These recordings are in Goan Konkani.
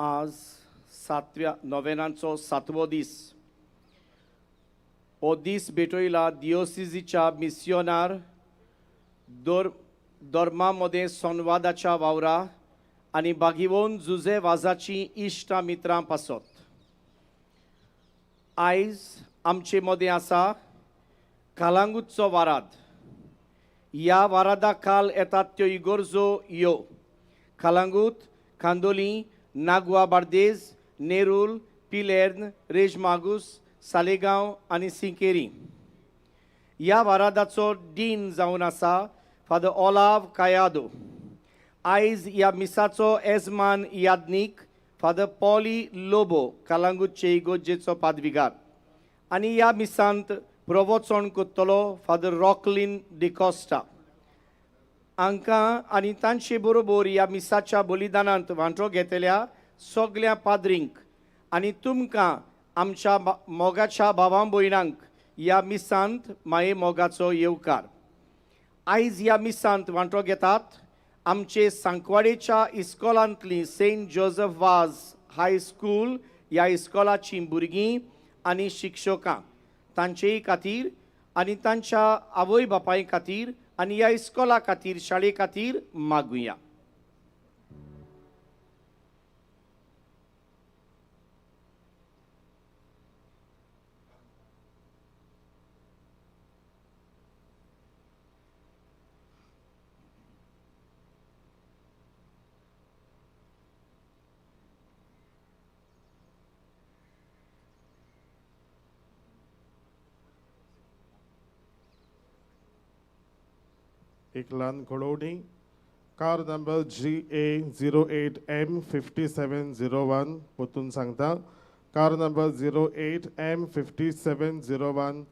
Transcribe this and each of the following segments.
आज सातव्या नोवेनांचो सातवो दीस. हो दीस भेटयला दियोसिजीच्या मिसियोनार धर्मा मदें संवादाच्या वावरा आनी बागिवोन जुजे वाजाची इश्टां मित्रां पासत. आयज आमचे मदें आसा कालांगूटचो वाराद. ह्या वारादा काल येतात त्यो इगर्जो यो कालांगूट, कांदोली, नागवा, बार्देज, नेरूल, पिलेर्न, रेजमागूस, सालेगांव आनी सिंकेरी. ह्या वारादाचो डीन जावन आसा फादर ओलाव कायादो. आयज ह्या मिसाचो एजमान याज्ञीक फादर पॉली लोबो, कालांगूटचे इगर्जेचो पादविगार, आनी ह्या मिसांत प्रवचन करतलो फादर रॉकलीन डिकॉस्टा. हांकां आनी तांचे बरोबर ह्या मिसाच्या बलिदानांत वांटो घेतल्या सगल्या पाद्रींक आनी तुमकां आमच्या मोगाच्या भावां भयणांक ह्या मिसांत माये मोगाचो येवकार. आयज ह्या मिसांत वांटो घेतात आमचे सांकवाडेच्या इस्कॉलांतली सेंट जोजफ वाज हाय स्कूल ह्या इस्कॉलाचीं भुरगीं आनी शिक्षकां, तांचेय खातीर आनी तांच्या आवय बापाय खातीर आनी ह्या इस्कॉला खातीर, शाळे खातीर मागुया. एक ल्हान घडोवणी. Car number GA 08M 5701. परतून सांगता, कार नंबर 08M 5701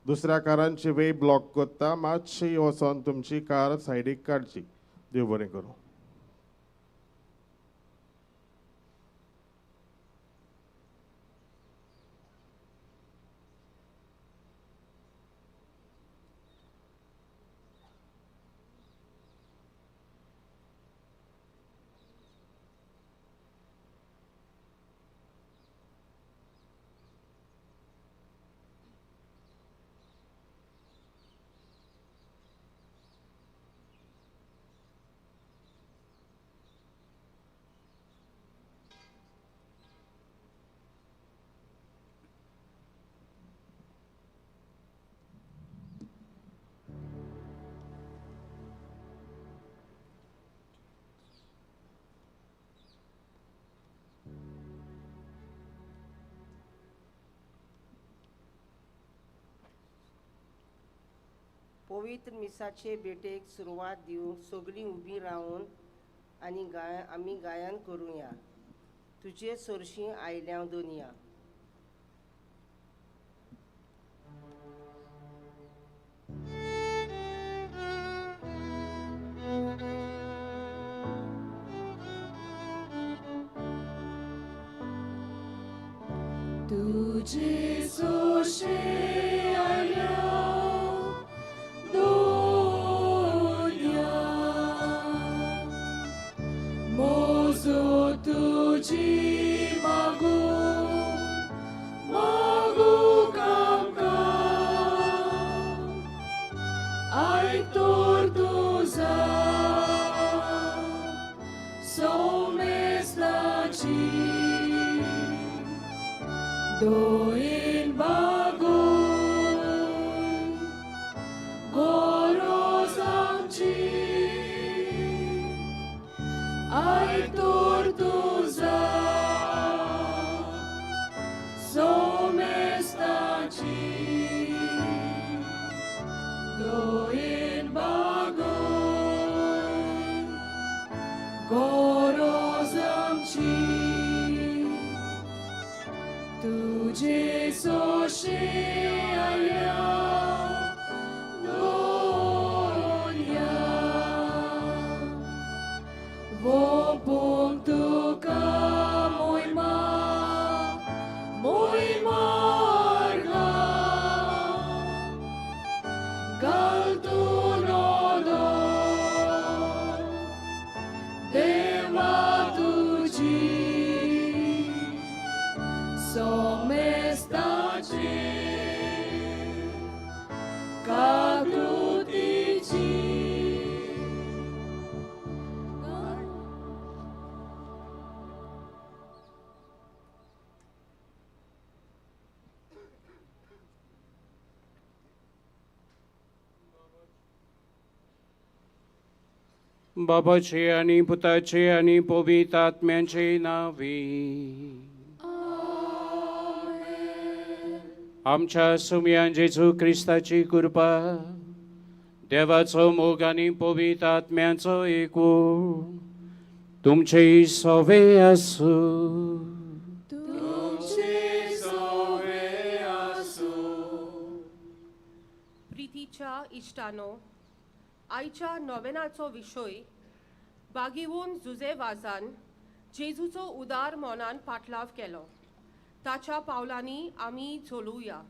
दुसऱ्या कारांची वे ब्लॉक करता. मातशी वचोन तुमची कार सायडीक काडची. देव बरें करूं. पवित्र मिसाचे भेटेक सुरवात दिवंक सगळीं उबीं रावन आनी आमी गायन करुया. तुजे सरशीं आयल्या दोनया. तुजे सोशे आयल्या दोन्या, मोजो तुजी मागू मागू कामका, आयतोर तुजा सोमेस्ताची दोन बागून गरज आमची, आयतोर तुजा सोमेस्ताची दोन बागून गरज आमची. तुझे सोशे आयल्या दोन्या, वोपूंक तुका मोयमा मोयमार्गा, घालतून देवा तुजी. बाबाचे आनी पुताचे आनी पवित्र आत्म्याचे नांवी. आमच्या सुमयान जेजू क्रिस्ताची कृपा, देवाचो मोग आनी पवित्र आत्म्याचो एकूण तुमचे सवे आसूं. प्रितीच्या इश्टानो, आयच्या नोवेनाचो विशय बागीवून जुजे वाजान जेजूचो उदार मनान पाटलाव केलो. ताच्या पावलांनी आमी चलुया.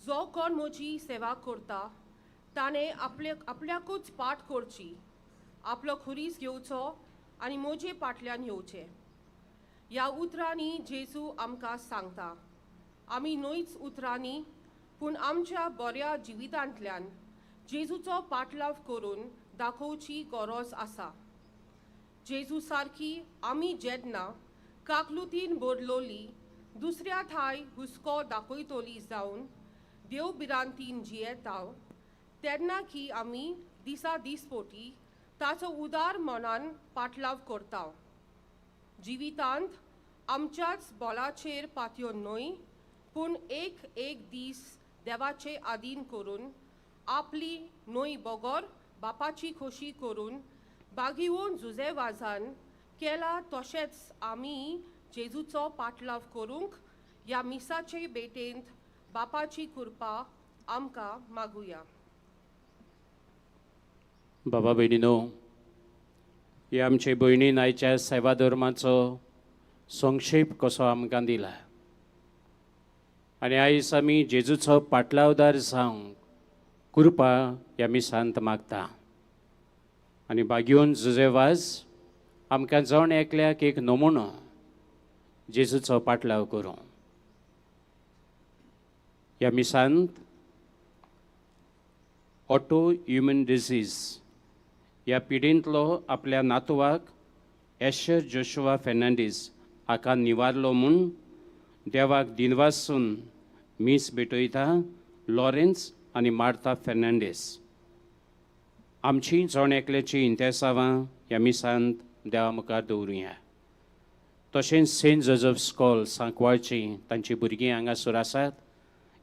जो कोण म्हजी सेवा करता ताणें आपल्याकूच पाठ करची, आपलो खुरीस घेवचो आनी म्हजे पाटल्यान येवचें. ह्या उतरांनी जेजू आमकां सांगता, आमी न्हयच उतरांनी पूण आमच्या बऱ्या जिवितांतल्यान जेजूचो पाटलाव करून दाखोवची गरज आसा. जेजू सारकी आमी जेन्ना काकलुतीन बरलोली दुसऱ्या ठांय हुस्को दाखयतली जावन देव भिरांतीन जियेता तेन्ना की आमी दिसा दिसपोटी ताचो उदार मनान पाटलाव करता. जिवितांत आमच्याच बोलाचेर पातयो न्हय पूण एक एक दीस देवाचे आदीन करून आपली न्हय बगर बापाची खोशी करून बागीवून जुजे वाजान केला तशेंच आमी जेजूचो पाटलाव करूंक ह्या मिसाचे भेटेंत बापाची कृपा आमकां मागुया. बाबा भयणीनो, हे आमचे भयणीन आयच्या सेवा धर्माचो संक्षेप कसो आमकां दिला आनी आयज आमी जेजूचो पाटलावदार जावंक कृपा ह्या मिसांत मागता. आनी बागयोन जुजे वाज आमकां जण एकल्याक एक नमुनो जेजूचो पाटलाव करूं. ह्या मिसांत ऑटो ह्युमन डिसीज ह्या पिडेंतलो आपल्या नातवाक एशर जोशुआ फेर्नांडीस हाका निवारलो म्हूण देवाक दिनवासून मीस भेटयता लॉरेन्स आनी मार्था फेर्नांडीस. आमची जण एकल्याची इंतेसांवां ह्या मिसांत देवा मुखार दवरुया. तशेंच सेंट जोजफ स्कॉल सांकवाळची तांची भुरगीं हांगासर आसात.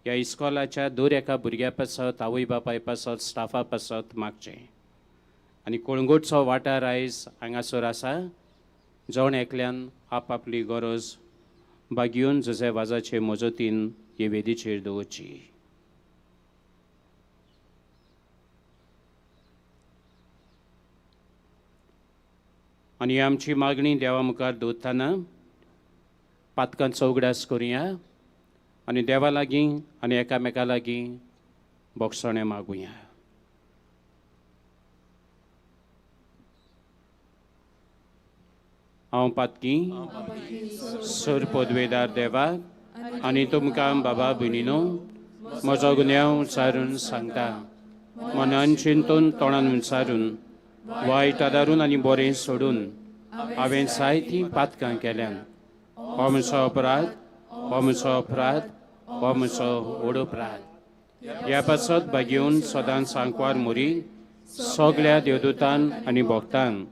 ह्या इस्कॉलाच्या दर एका भुरग्या पासत, आवय बापाय पासत, स्टाफा पासत मागचें. आनी कळंगूटचो वाठार आयज हांगासर आसा, जण एकल्यान आपआपली गरज बागयोन जुजे वाजाचे मजतीन हे वेदीचेर दवरची. आनी आमची मागणी देवा मुखार दवरतना पातकांचो उगडास करुया आनी देवा लागीं आनी एकामेका लागीं बोगसणें मागुया. हांव पातकी सर पदवेदार देवाक आनी तुमकां बाबा भयणीनो म्हजो गुन्यांव उच्चारून सांगता. मनान चिंतून तोंडान उच्चारून वायट आदारून आनी बरें सोडून हांवें जायतीं पातकां केल्यान. हो म्हजो अपराध, हो म्हजो अपराध, हो म्हजो व्हड अपराध. ह्या पासत बागेवन सदांच सांकवार मोरी सगळ्या देवदूतान आनी भक्तान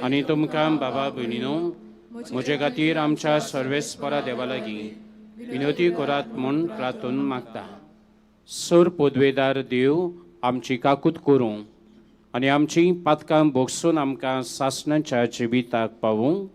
आनी तुमकां बाबा भयणीनो म्हजे खातीर आमच्या सर्वेस्परा देवा लागीं विनोती करात म्हूण प्रार्थून मागता. सर पदवेदार देव आमची काकूत करूं आनी आमची पातकां भोगसून आमकां सासणाच्या जिविताक पावूं.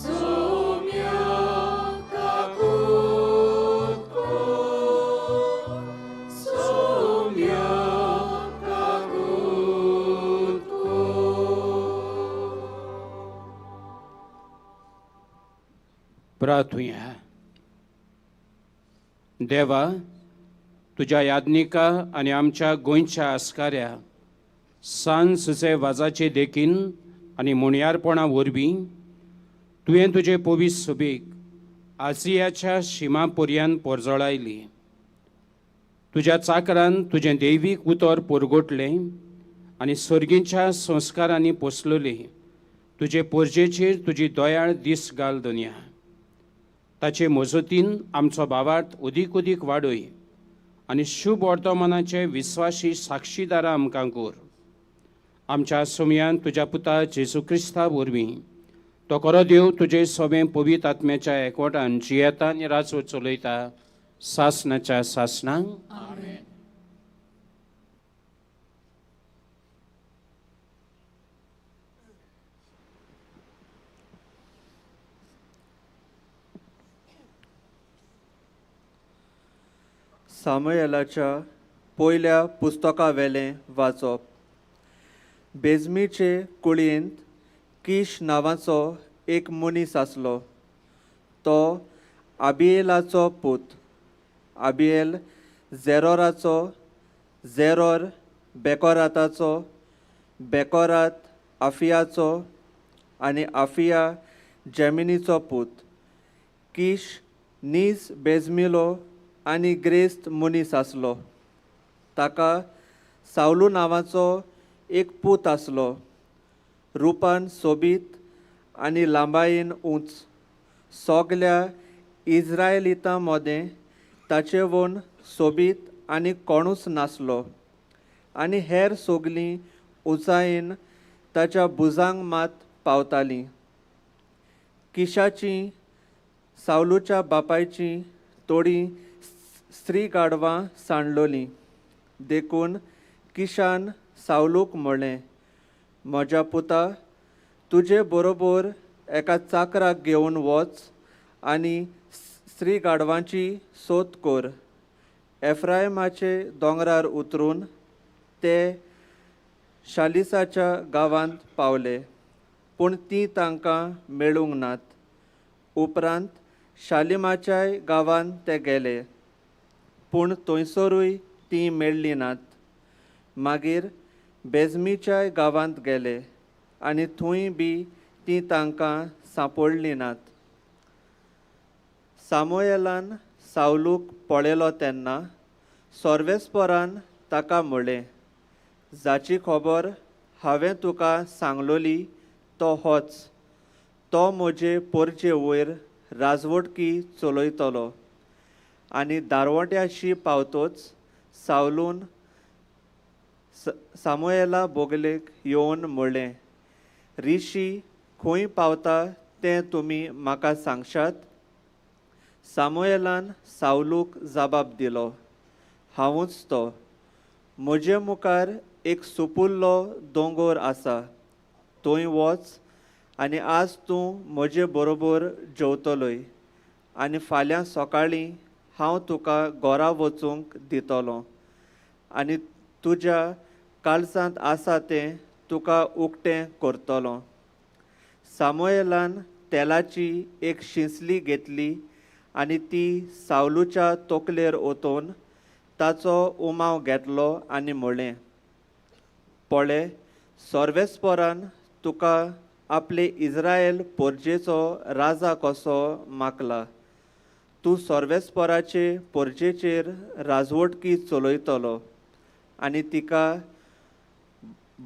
Somia kakut ko. प्रार्थुया. देवा, तुज्या याज्ञिका आनी आमच्या गोंयच्या आस्काऱ्या सान सुसे वाजाचे देखीन आनी मुणयारपणा वरवीं तुवें तुजे पवित्र सुबेक आसियाच्या शिमा पर्यान पोरजळायली. तुज्या चाकरान तुजें दैवीक उतर पोरगोटलें आनी सर्गीच्या संस्कारांनी पोसलोली तुजे पोरजेचेर तुजी दयाळ दीस घाल दुनिया. ताचे मजतीन आमचो भावार्थ अदीक अदीक वाडय आनी शुभ वर्तमानाचे विस्वासी साक्षीदारां आमकां कर. आमच्या सोमयान तुज्या पुता जेजू क्रिस्ता वरवीं तो खरो देव तुजे सोबें पवित्र आत्म्याच्या एकवटान जियेता आनी राजवट चलयता सासनाच्या सासनांक. सामुएलाच्या पयल्या पुस्तकावेलें वाचप. बेजमीचे कुळयेंत किश नांवाचो एक मनीस आसलो. तो आबिएलाचो पूत, आबिएल झेरोराचो, झेरोर बेकोराताचो, बेकोरात आफियाचो आनी आफिया जेमिनीचो पूत. किश नीज बेजमिलो आनी ग्रेस्त मनीस आसलो. ताका सावलू नांवाचो एक पूत आसलो. रुपान सोबीत आनी लांबायेन उंच. सगल्या इज्रायलितां मदें ताचेवन सोबीत आनी कोणूच नासलो आनी हेर सगलीं उंचायेन ताच्या भुजांक मात पावतालीं. किशाचीं सावलूच्या बापायचीं थोडीं स्त्री गाडवां सांडलोलीं. देखून किशान सावलूक म्हळें, म्हज्या पुता, तुजे बरोबर एका चाकराक घेवन वच आनी स्त्री गाडवांची सोद कर. एफ्रायमाचे दोंगरार उतरून ते शालिसाच्या गांवांत पावले, पूण तीं तांकां मेळूंक नात. उपरांत शालिमाच्याय गांवांत ते गेले, पूण थंयसरूय तीं मेळ्ळीं नात. मागीर बेजमीच्याय गांवांत गेले आनी थंय बी तीं तांकां सांपडलीं नात. सामुएलान सावलूक पळयलो तेन्ना सर्वेस्परान ताका म्हळें, जाची खबर हांवें तुका सांगलोली तो होच. तो म्हजे पोरचे वयर राजवटकी चलयतलो. आनी दारवट्याशी पावतोच सावलून सामुएला बोगलेक येवन म्हळें, रिशी खंय पावता तें तुमी म्हाका सांगशात? सामुएलान सावलूक जबाब दिलो, हांवूच तो. म्हजे मुखार एक सुपुल्लो दोंगोर आसा, थंय वच आनी आज तूं म्हजे बरोबर जेवतलोय आनी फाल्यां सकाळीं हांव तुका घरा वचूंक दितलो आनी तुज्या काळजांत आसा तें तुका उक्तें करतलो. सामुएलान तेलाची एक शिंसली घेतली आनी ती सावलूच्या तकलेर ओतोवन ताचो उमाव घेतलो आनी म्हळें, पळय, सर्वेस्परान तुका आपले इज्रायल पोरजेचो राजा कसो मागला. तूं सर्वेस्पराचे पोरजेचेर राजवटकी चलयतलो आनी तिका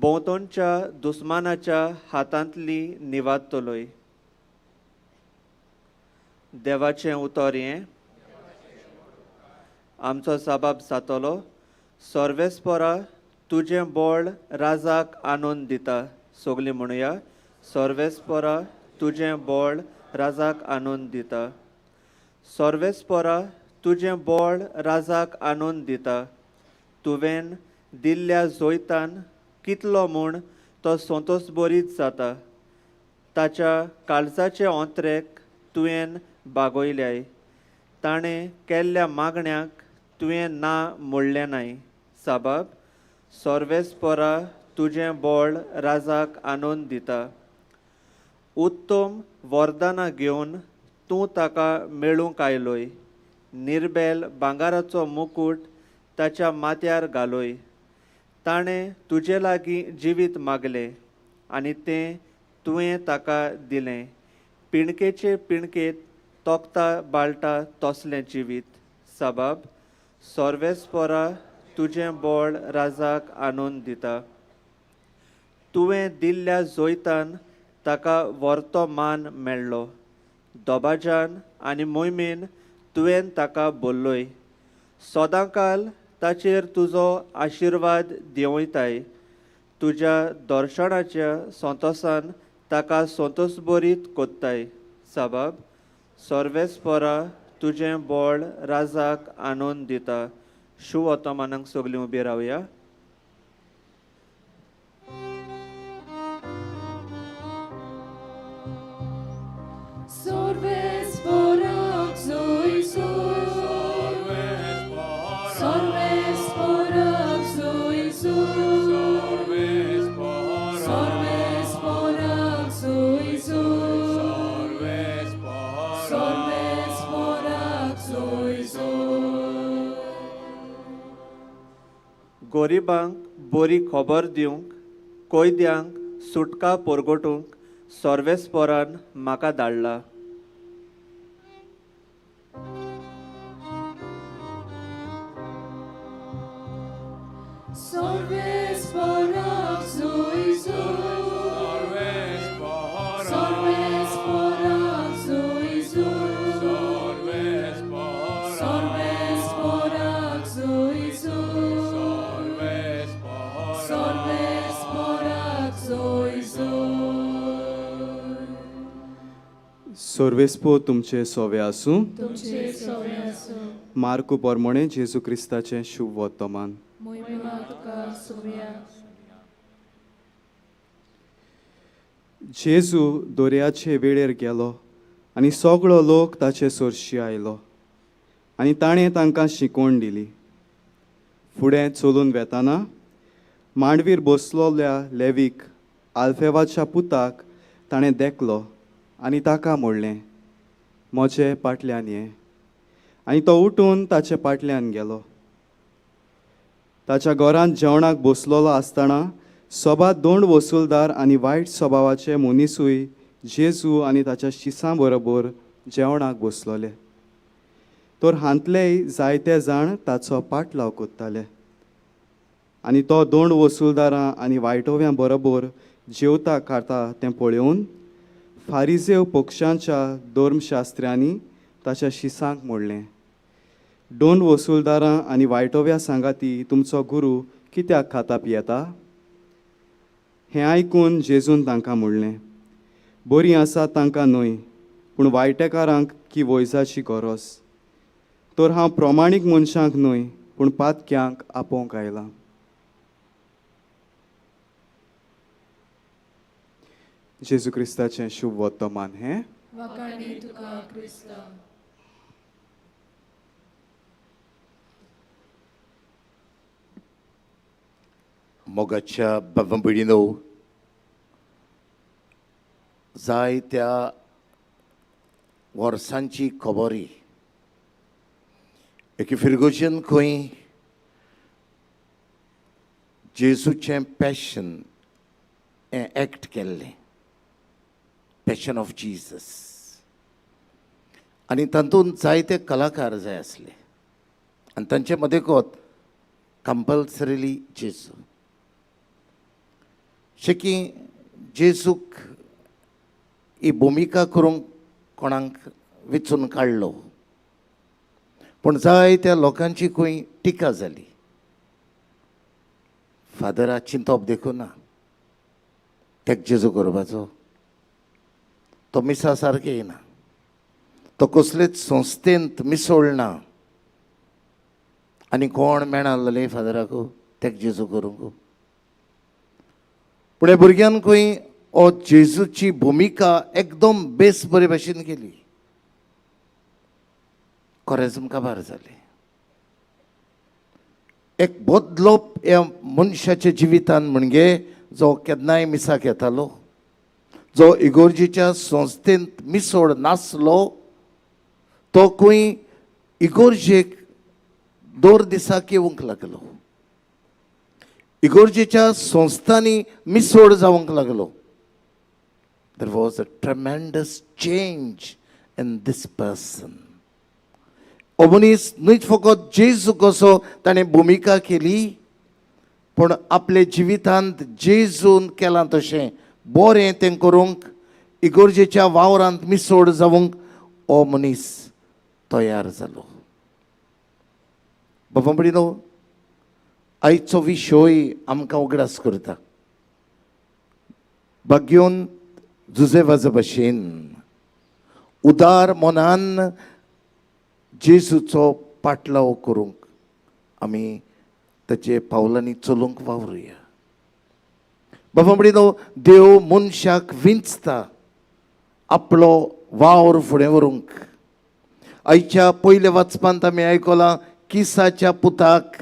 भोंवतणच्या दुस्मानाच्या हातांतली निवादतलोय. देवाचें उतर हें. आमचो साबाब जातलो. सर्वेस्परा तुजें बळ राजाक आनंद दिता. सगलीं म्हणुया, सर्वेस्परा तुजें बळ राजाक आनंद दिता. सर्वेस्परा तुजें बळ राजाक आनंद दिता. तुवें दिल्ल्या जैतान कितलो म्हूण तो संतोश बरीच जाता. ताच्या काळजाचे ओंत्रेक तुवें बागयल्याय. ताणें केल्ल्या मागण्याक तुवें ना म्हणलें नाय. साबाब, सर्वेस्परा तुजें बळ राजाक आनंद दिता. उत्तम वरदानां घेवन तूं ताका मेळूंक आयलोय. निर्बेल भांगाराचो मुकूट ताच्या माथ्यार घालोय. ताणें तुजे लागीं जिवीत मागलें आनी तें तुवें ताका दिलें. पिणकेचे पिणकेत तोखता बाळटा तसलें जिवीत. सबाब सर्वेस्पोरा तुजें बळ राजाक आनंद दिता. तुवें दिल्ल्या जैतान ताका व्हरतो मान मेळ्ळो. दबाज्यान आनी मोहिमेन तुवें ताका बोल्लोय. सदांकाल ताचेर तुजो आशिर्वाद देंवयताय. तुज्या दर्शनाच्या संतोसान ताका संतोसबरीत कोत्ताय. सबाब सर्वेस्पोरा तुजें बळ राजाक आनंद दिता. शुभ ओतोमानाक सगळीं उबी रावया. गरिबांक बरी खबर दिवंक, कैद्यांक सुटका परगटूंक सर्वेस्पोरान म्हाका धाडला. सर्वेस्पो तुमचे सोवे आसूं. मार्कू पोरमोणे जेजू क्रिस्ताचें शुभ वर्तमान. जेजू दर्याचे वेळेर गेलो आनी सगळो लोक ताचे सरशी आयलो आनी ताणें तांकां शिकवण दिली. फुडें चलून वेताना मांडवीर बसलोल्या लेवीक आल्फेवाच्या पुताक ताणें देखलो आनी ताका म्हणलें, म्हजे पाटल्यान ये. आनी तो उठून ताचे पाटल्यान गेलो. ताच्या घरांत जेवणाक बसलोलो आसतना सोबा दोंड वसुलदार आनी वायट स्वभावाचे मनिसूय जेजू आनी ताच्या शिसां बरोबर जेवणाक बसलोले. तर हांतलेय जायते जाण ताचो पाटलाव कोत्ताले आनी तो दोंड वसुलदारां आनी वायटोव्यां बरोबर जेवता खाता तें पळोवन फारिजेव पक्षांच्या धर्मशास्त्र्यांनी ताच्या शिसांक म्हणलें, दोन वसुलदारां आनी वायटोव्या सांगाती तुमचो गुरू कित्याक खाता पियेता? हें आयकून जेजून तांकां म्हणलें, बरीं आसा तांकां न्हय, पूण वायटेकारांक की वैजाची गरज. तर हांव प्रमाणीक मनशांक न्हय, पूण पातक्यांक आपोवंक आयलां. जेजू क्रिस्ताचें शुभ वर्तमान हें. मोगाच्या बाबा भयणीनो, जायत्या वर्सांची खबरी एके फिरगोजेन खंय जेजूचें पॅशन हें एक्ट केल्लें, पॅशन ऑफ जीजस. आनी तातूंत जायते कलाकार जाय आसले आनी तांचे मदेकोत कंपल्सरीली जेजू. शेकी जेजूक ही भुमिका करूंक कोणाक विचून काडलो, पूण जायत्या लोकांची खंय टिका जाली. फादरा चिंतप देखून ना तेक जेजू करपाचो, तो मिसा सारकें येना, तो कसलेच संस्थेंत मिसळना आनी कोण मेळना फादराकू तेक जेजू करूंक. पूण ह्या भुरग्यान खंय हो जेजूची भुमिका एकदम बेस बरे भाशेन केली. कोरेज्म काबार जालें. एक बदलोप ह्या मनशाच्या जिवितान म्हणजे जो केन्नाय मिसाक येतालो, जो इगोर्जीच्या संस्थेंत मिसोड नासलो, तो खंय इगोर्जेक दर दिसाक येवंक लागलो, इगोर्जेच्या संस्थांनी मिसोड जावंक लागलो. There was a tremendous change in this person. हो मनीस न्हूच फकत जेजू कसो ताणें भुमिका केली, पूण आपले जिवितांत जेजून केलां तशें बरें तें करूंक, इगोर्जेच्या वावरांत मिसोड जावंक हो मनीस तयार जालो. बाबा भयणीनो, आयचो विशय आमकां उगडास करता. भाग्योन जुजेवाजा भशेन उदार मनान जेजूचो पाटलाव करूंक आमी ताचे पावलांनी चलूंक वावरुया. बाबा भयणीनो, देव मनशाक विंचता आपलो वावर फुडें व्हरूंक. आयच्या पयल्या वाचपांत आमी आयकलां, किसाच्या पुताक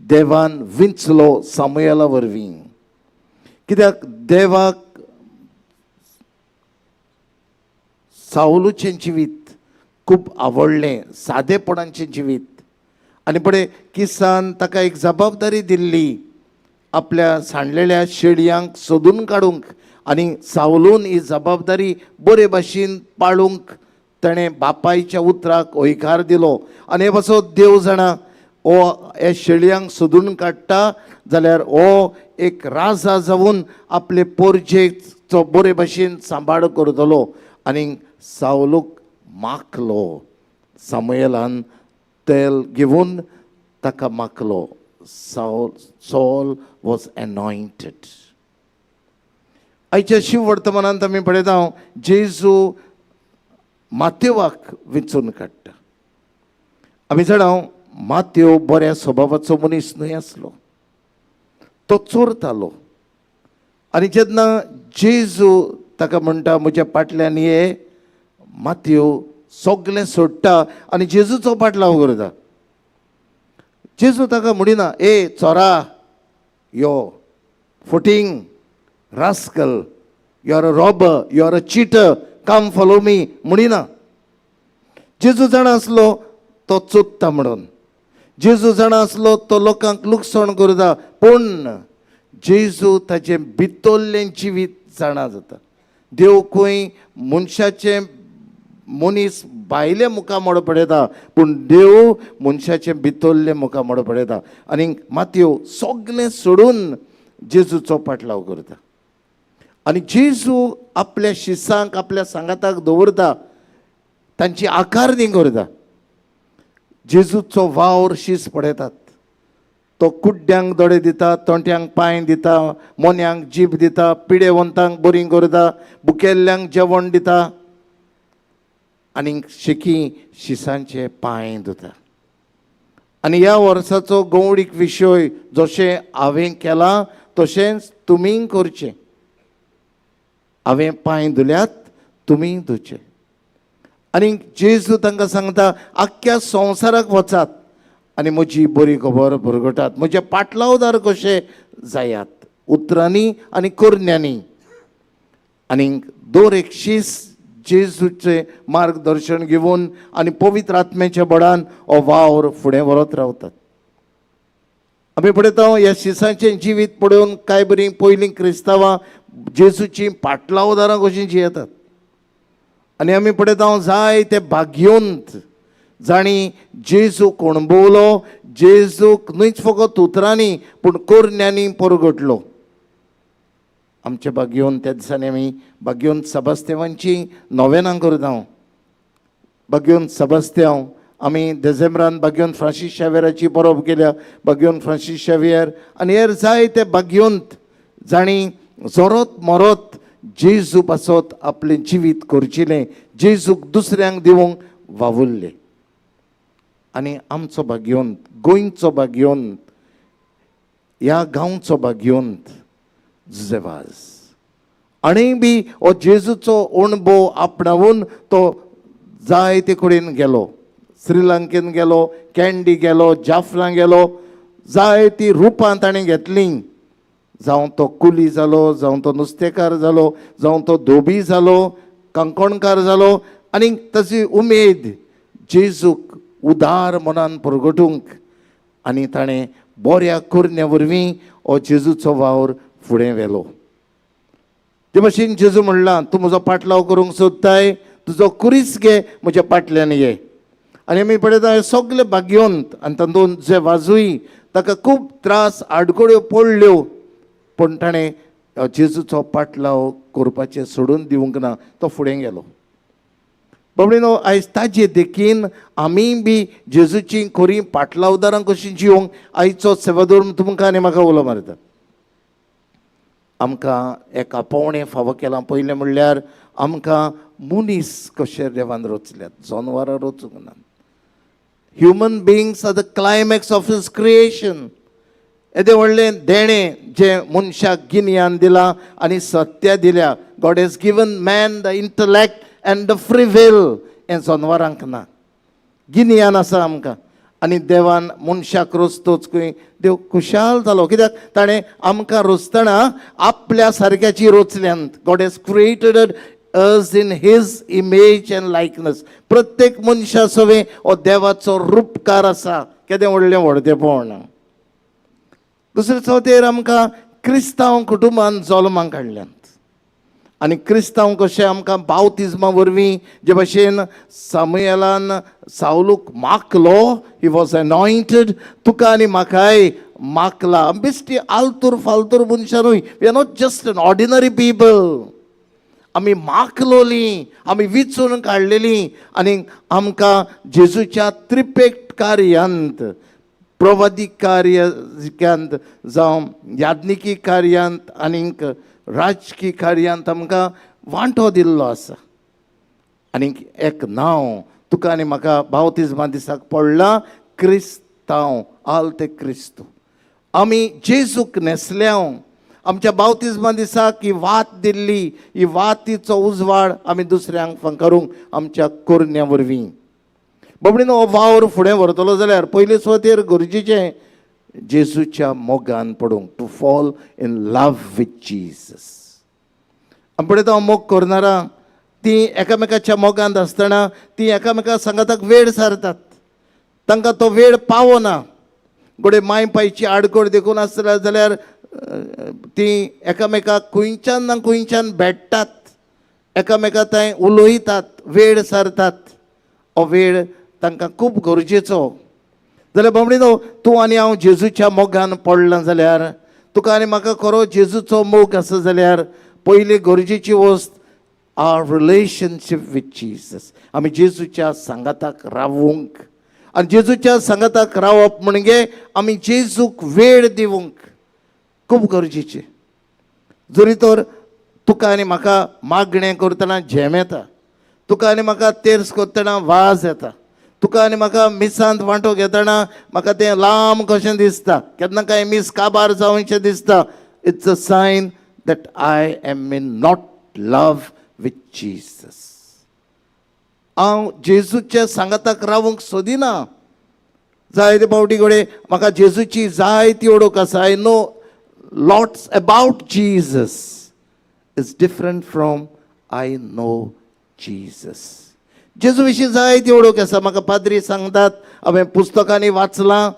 देवान विंचलो सामुयेला वरवीं. कित्याक देवाक सावलूचें जिवीत खूब आवडलें, सादेपणाचें जिवीत. आनी पळय किसान ताका एक जबाबदारी दिल्ली आपल्या सांडलेल्या शेळयांक सोदून काडूंक, आनी सावलून ही जबाबदारी बरे भाशेन पाळूंक ताणें बापायच्या उतराक हयकार दिलो. आनी हे पासत देव जाणा हो हे शेळयांक सोदून काडटा जाल्यार हो एक राजा जावन आपले पोरजेचो बरे भाशेन सांबाळ करतलो. आनी सावलूक माखलो, सामुयेलान तेल घेवन ताका माखलो. Saul was anointed. आयच्या शिव वर्तमानांत आमी पळयता, जेजू मातेवाक विंचून काडटा. आमी जाणा मातेव बऱ्या स्वभावाचो मनीस न्हय आसलो, तो चोरतालो. आनी जेन्ना जेजू ताका म्हणटा म्हज्या फाटल्यान ये, मातेव सगलें सोडटा आनी जेजूचो पाटलाव करता. जेजू ताका म्हणिना, ए चोरा, यो फटींग, rascal, you are a robber, you are a cheater, come follow me म्हणिना. जेजू जाणा आसलो तो चोदता म्हणून, जेजू जाणा आसलो तो लोकांक लुकसाण करता, पूण जेजू ताचें भितरलें जिवीत जाणा जाता. देव खंय मनशाचें मनीस भायले मुखामळ पळयता, पूण देव मनशाचें भितरलें मुखामळ पळयता. आनी मातयो सगलें सोडून जेजूचो पाटलाव करता. आनी जेजू आपल्या शिसांक आपल्या सांगाताक दवरता, तांची आकारणी करता. जेजूचो वावर शीस पळयतात, तो कुड्ड्यांक दोळे दिता, तोंट्यांक पांय दिता, मोन्यांक जीब दिता, पिडेवंतांक बरीं करता, बुकेल्ल्यांक जेवण दिता, आनी शेकी शिसांचे पांय धुता. आनी ह्या वर्साचो गौडीक विशय, जशें हांवें केलां तशेंच तुमी करचें. हांवें पांय धुल्यात, तुमी धुचे. आनी जेजू तांकां सांगता, आख्ख्या संवसाराक वचात आनी म्हजी बरी खबर परगटात, म्हजे पाटलावदार कशे जायात उतरांनी आनी करण्यांनी. आनी दर एक शीस जेजूचें मार्गदर्शन घेवन आनी पवित्र आत्म्याच्या बळान हो वावर फुडें व्हरत रावतात. आमी पळयता ह्या शिसांचें जिवीत पळोवन कांय बरीं पयलीं क्रिस्तांवां जेजूचीं पाटलावदारां कशीं जियेतात. आनी आमी पळयता जाय ते भाग्योंत जांणी जेजूक अणभवलो, जेजूक न्हूच फकत उतरांनी पूण करण्यांनी परगटलो. आमच्या भाग्योन त्या दिसांनी आमी भाग्योन सबास्तेवांची नोवेनां करता. भाग्योन सबास्त्यांव आमी देझेंब्रान भाग्योन फ्रांसीस शावेराची परब केल्या, भाग्योन फ्रांसीस शावियर आनी हेर जायते भाग्योंत जांणी जोरत मरत जेजू पासत आपलें जिवीत करचिलें, जेजूक दुसऱ्यांक दिवंक वावुरले. आनी आमचो भाग्योंत, गोंयचो भाग्योंत, ह्या गांवचो भाग्योंत जुजेवाज आनी बी हो जेजूचो अणभव आपणावून तो जायते कडेन गेलो. श्रीलंकेन गेलो, कँडी गेलो, जाफना गेलो, जायती रुपां ताणें घेतलीं. जावं तो कुली जालो, जावं तो नुस्तेकार जालो, जावं तो धोबी जालो, कांकोणकार जालो. आनी ताची उमेद जेजूक उदार मनान परगटूंक आनी ताणें बऱ्या करण्या वरवीं हो जेजूचो वावर फुडें व्हेलो. ते भाशेन जेजू म्हणलां, तूं म्हजो पाटलाव करूंक सोदताय, तुजो कुरीस घे, म्हज्या पाटल्यान ये. आनी आमी पळयता हे सगळे भाग्यवंत आनी तातूंत जे वाजूय ताका खूब त्रास आडखळ्यो पडल्यो, पूण ताणें जेजूचो पाटलाव करपाचें सोडून दिवंक ना, तो फुडें गेलो. बाबडीनो, आयज ताजे देखीन आमी बी जेजूची खरी पाटलावदारां कशीं जिवंक आयचो सेवाधर्म तुमकां आनी म्हाका उलो मारता. आमकां एक आपोवणें फावो केलां. पयलें म्हणल्यार आमकां मनीस कशे देवान रचल्यात, जनवरां रचूंक ना. Human beings are the climax of his creation. येदें व्हडलें देणें जें मनशाक गिन्यान दिलां आनी सत्या दिल्या. God has given man the intellect and the free will. हें जनवरांक ना. गिन्यान आसा आमकां आनी देवान मनशाक रचतोच खंय देव खुशाल जालो, कित्याक ताणें आमकां रचतना आपल्या सारक्याची रचल्यांत. God has created us in his image and likeness. प्रत्येक मनशा सवें हो देवाचो रुपकार आसा. केदें व्हडलें व्हडतेपण. दुसरे चवथेर आमकां क्रिस्तांव कुटुंबान जल्माक हाडल्यात आनी क्रिस्तांव कशें आमकां बावतिज्मा वरवीं जे भाशेन सामुएलान सावलूक माखलो, he was anointed, तुका आनी म्हाकाय माखला. बेश्टी आलतूर फालतूर मनशां न्हय. We are not just an ordinary people. आमी माखलोली, आमी विचून काडलेली आनी आमकां जेजूच्या त्रिपेट कार्यांत, प्रवादी कार्यांत जावं याज्ञिकी कार्यांत आनीक राजकी कार्यांत आमकां वांटो दिल्लो आसा. आनीक एक नांव तुका आनी म्हाका बावतिज्मा दिसाक पडलां, क्रिस्तांव, आल ते क्रिस्तू. आमी जेजूक न्हेसल्या. आमच्या बावतिज्मा दिसाक ही वात दिल्ली, ही वातीचो उजवाड आमी दुसऱ्यांक फांकारूंक आमच्या करण्या वरवीं. बाबडीनो, हो वावर फुडें व्हरतलो जाल्यार पयले सुवातेर गरजेचें जेजूच्या मोगान पडूंक, to fall in love with Jesus. आमी पळयता मोग करणारां ती एकामेकाच्या मोगांत आसतना ती एकामेका सांगाताक वेळ सारतात, तांकां तो वेळ पावना. घडये माय पायची आडखळ देखून आसता जाल्यार ती एकामेकाक खंयच्यान ना खंयच्यान भेट्टात, एकामेका थंय उलयतात, वेळ सारतात. हो वेळ तांकां खूब गरजेचो. जाल्यार बाबडीनो, तूं आनी हांव जेजूच्या मोगान पडलां जाल्यार, तुका आनी म्हाका खरो जेजूचो मोग आसा जाल्यार पयली गरजेची वस्त आर रिलेशनशीप विथ जीजस. आमी जेजूच्या सांगाताक रावूंक आनी जेजूच्या सांगाताक रावप म्हणजे आमी जेजूक वेळ दिवंक खूब गरजेचें. जरी तर तुका आनी म्हाका मागणें करतना झेम येता, तुका आनी म्हाका तेर्स करतना वाज येता, तुका आनी म्हाका मिसांत वांटो घेतना म्हाका तें लांब कशें दिसता, केन्ना कांय मीस काबार जावचें दिसता, it's a sign that I am in not love with Jesus. हांव जेजूच्या सांगाताक रावूंक सोदिना. जायते फावटी घडये म्हाका जेजूची जायती वळख आसा. I know lots about Jesus is different from I know Jesus. जेजू विशीं जायती वळख आसा म्हाका, पाद्री सांगतात, हांवें पुस्तकांनी वाचलां,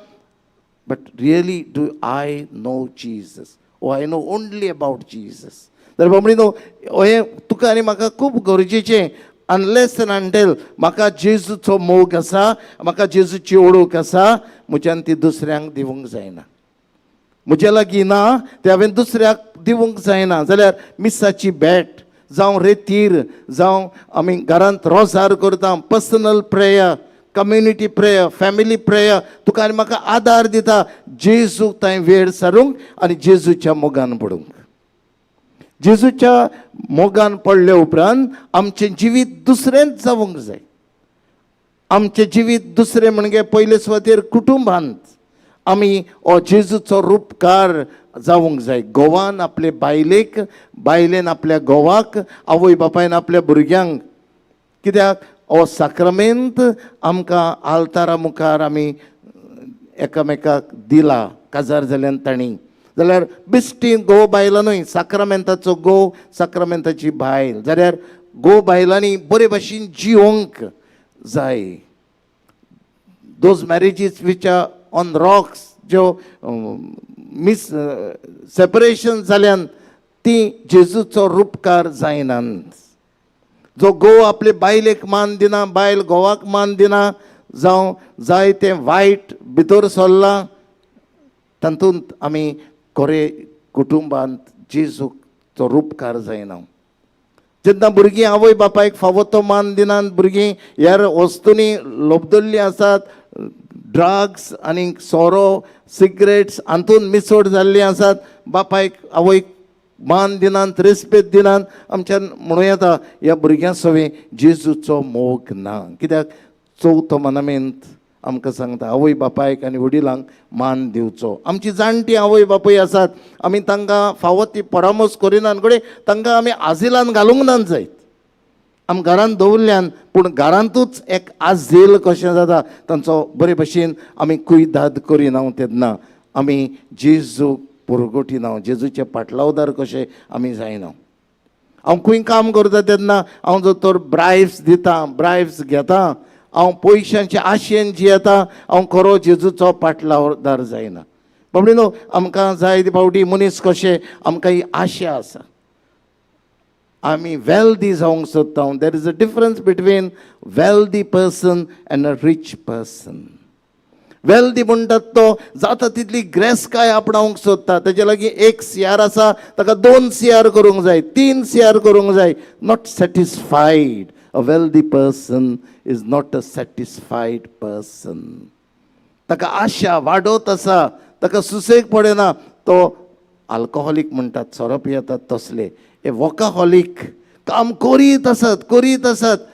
but really do I know Jesus? Oh, I know only about Jesus? तर बाबडीनो, हें तुका आनी म्हाका खूब गरजेचें. अनलेस एंड अंटेल म्हाका जेजूचो मोग आसा, म्हाका जेजूची ओळख आसा, म्हज्यान ती दुसऱ्यांक दिवंक जायना. म्हज्या लागीं ना ते हांवें दुसऱ्याक दिवंक जायना. जाल्यार मिसाची भेट जावं, रेतीर जावं, आमी घरांत रोजार करता, personal prayer, community prayer, family prayer तुका आनी म्हाका आदार दिता जेजूक थंय वेळ सारूंक आनी जेजूच्या मोगान पडूंक. जेजूच्या मोगान पडले उपरांत आमचें जिवीत दुसरेंच जावंक जाय. आमचें जिवीत दुसरें म्हणजे पयले सुवातेर कुटुंबांत आमी हो जेजूचो रुपकार जावंक जाय. घोवान आपले बायलेक, बायलेन आपल्या घोवाक, आवय बापायन आपल्या भुरग्यांक. कित्याक हो साक्रमेंत आमकां आल्तारा मुखार आमी एकामेकाक दिला काजार जाल्यान तांणी. जाल्यार बेश्टी घोव बायलां न्हय, साक्रामेंताचो घोव, साक्रामेंताची बायल. जाल्यार घोव बायलांनी बरे भाशेन जिवंक जाय. Those marriages which are on rocks, ज्यो मिस सेपरेशन जाल्यान ती जेजूचो रुपकार जायनात. जो घोव आपले बायलेक मान दिना, बायल घोवाक मान दिना, जावं जाय तें वायट भितर सरलां, तातूंत आमी खरे कुटुंबांत जेजूचो रुपकार जायना. जेन्ना भुरगीं आवय बापायक फावो तो मान दिनात, भुरगीं ह्या वस्तूंनी लोबदल्लीं आसात, ड्रग्स आनी सोरो सिगरेट्स हातूंत मिसोड जाल्लीं आसात, बापायक आवयक मान दिनात, रेस्पेद दिनात, आमच्यान म्हणूं येता ह्या भुरग्यां सवें जेजूचो मोग ना. कित्याक चवथो मनामेंत आमकां सांगता आवय बापायक आनी वडिलांक मान दिवचो. आमची जाणटी आवय बापूय आसात, आमी तांकां फावो ती परामर्श करिनात, कडेन तांकां आमी आजिलान घालूंक ना जायत, आमी घरांत दवरल्यान, पूण घरांतूच एक आजेल कशें जाता, तांचो बरे भशेन आमी कुयदाद करिना तेन्ना आमी जेजूक पुरगोटिना, जेजूचे पाटलावदार कशे आमी जायना. हांव खंय काम करता तेन्ना हांव जर तर ब्रायब्स दिता, ब्रायब्स घेता, हांव पयशांचे आशेन जियेता, हांव खरो जेजूचो पाटलावदार जायना. बाबडी न्हू, आमकां जाय ते फावटी मनीस कशे आमकां ही आशा आसा, आमी वेल्दी जावंक सोदता. There is a difference between wealthy person and a rich person. Wealthy म्हणटात तो जाता तितली ग्रेसकाय आपणावंक सोदता, तेजे लागीं 1 CR आसा ताका 2 CR करूंक जाय, 3 CR करूंक जाय. Not satisfied. A wealthy person is not a satisfied person. ताका आशा वाडत आसा, ताका सुसेग पडना. तो आल्कोहोलीक म्हणटात, सोरो पियेतात तसले हे वॉकाहोलीक, काम करीत आसत करीत आसत,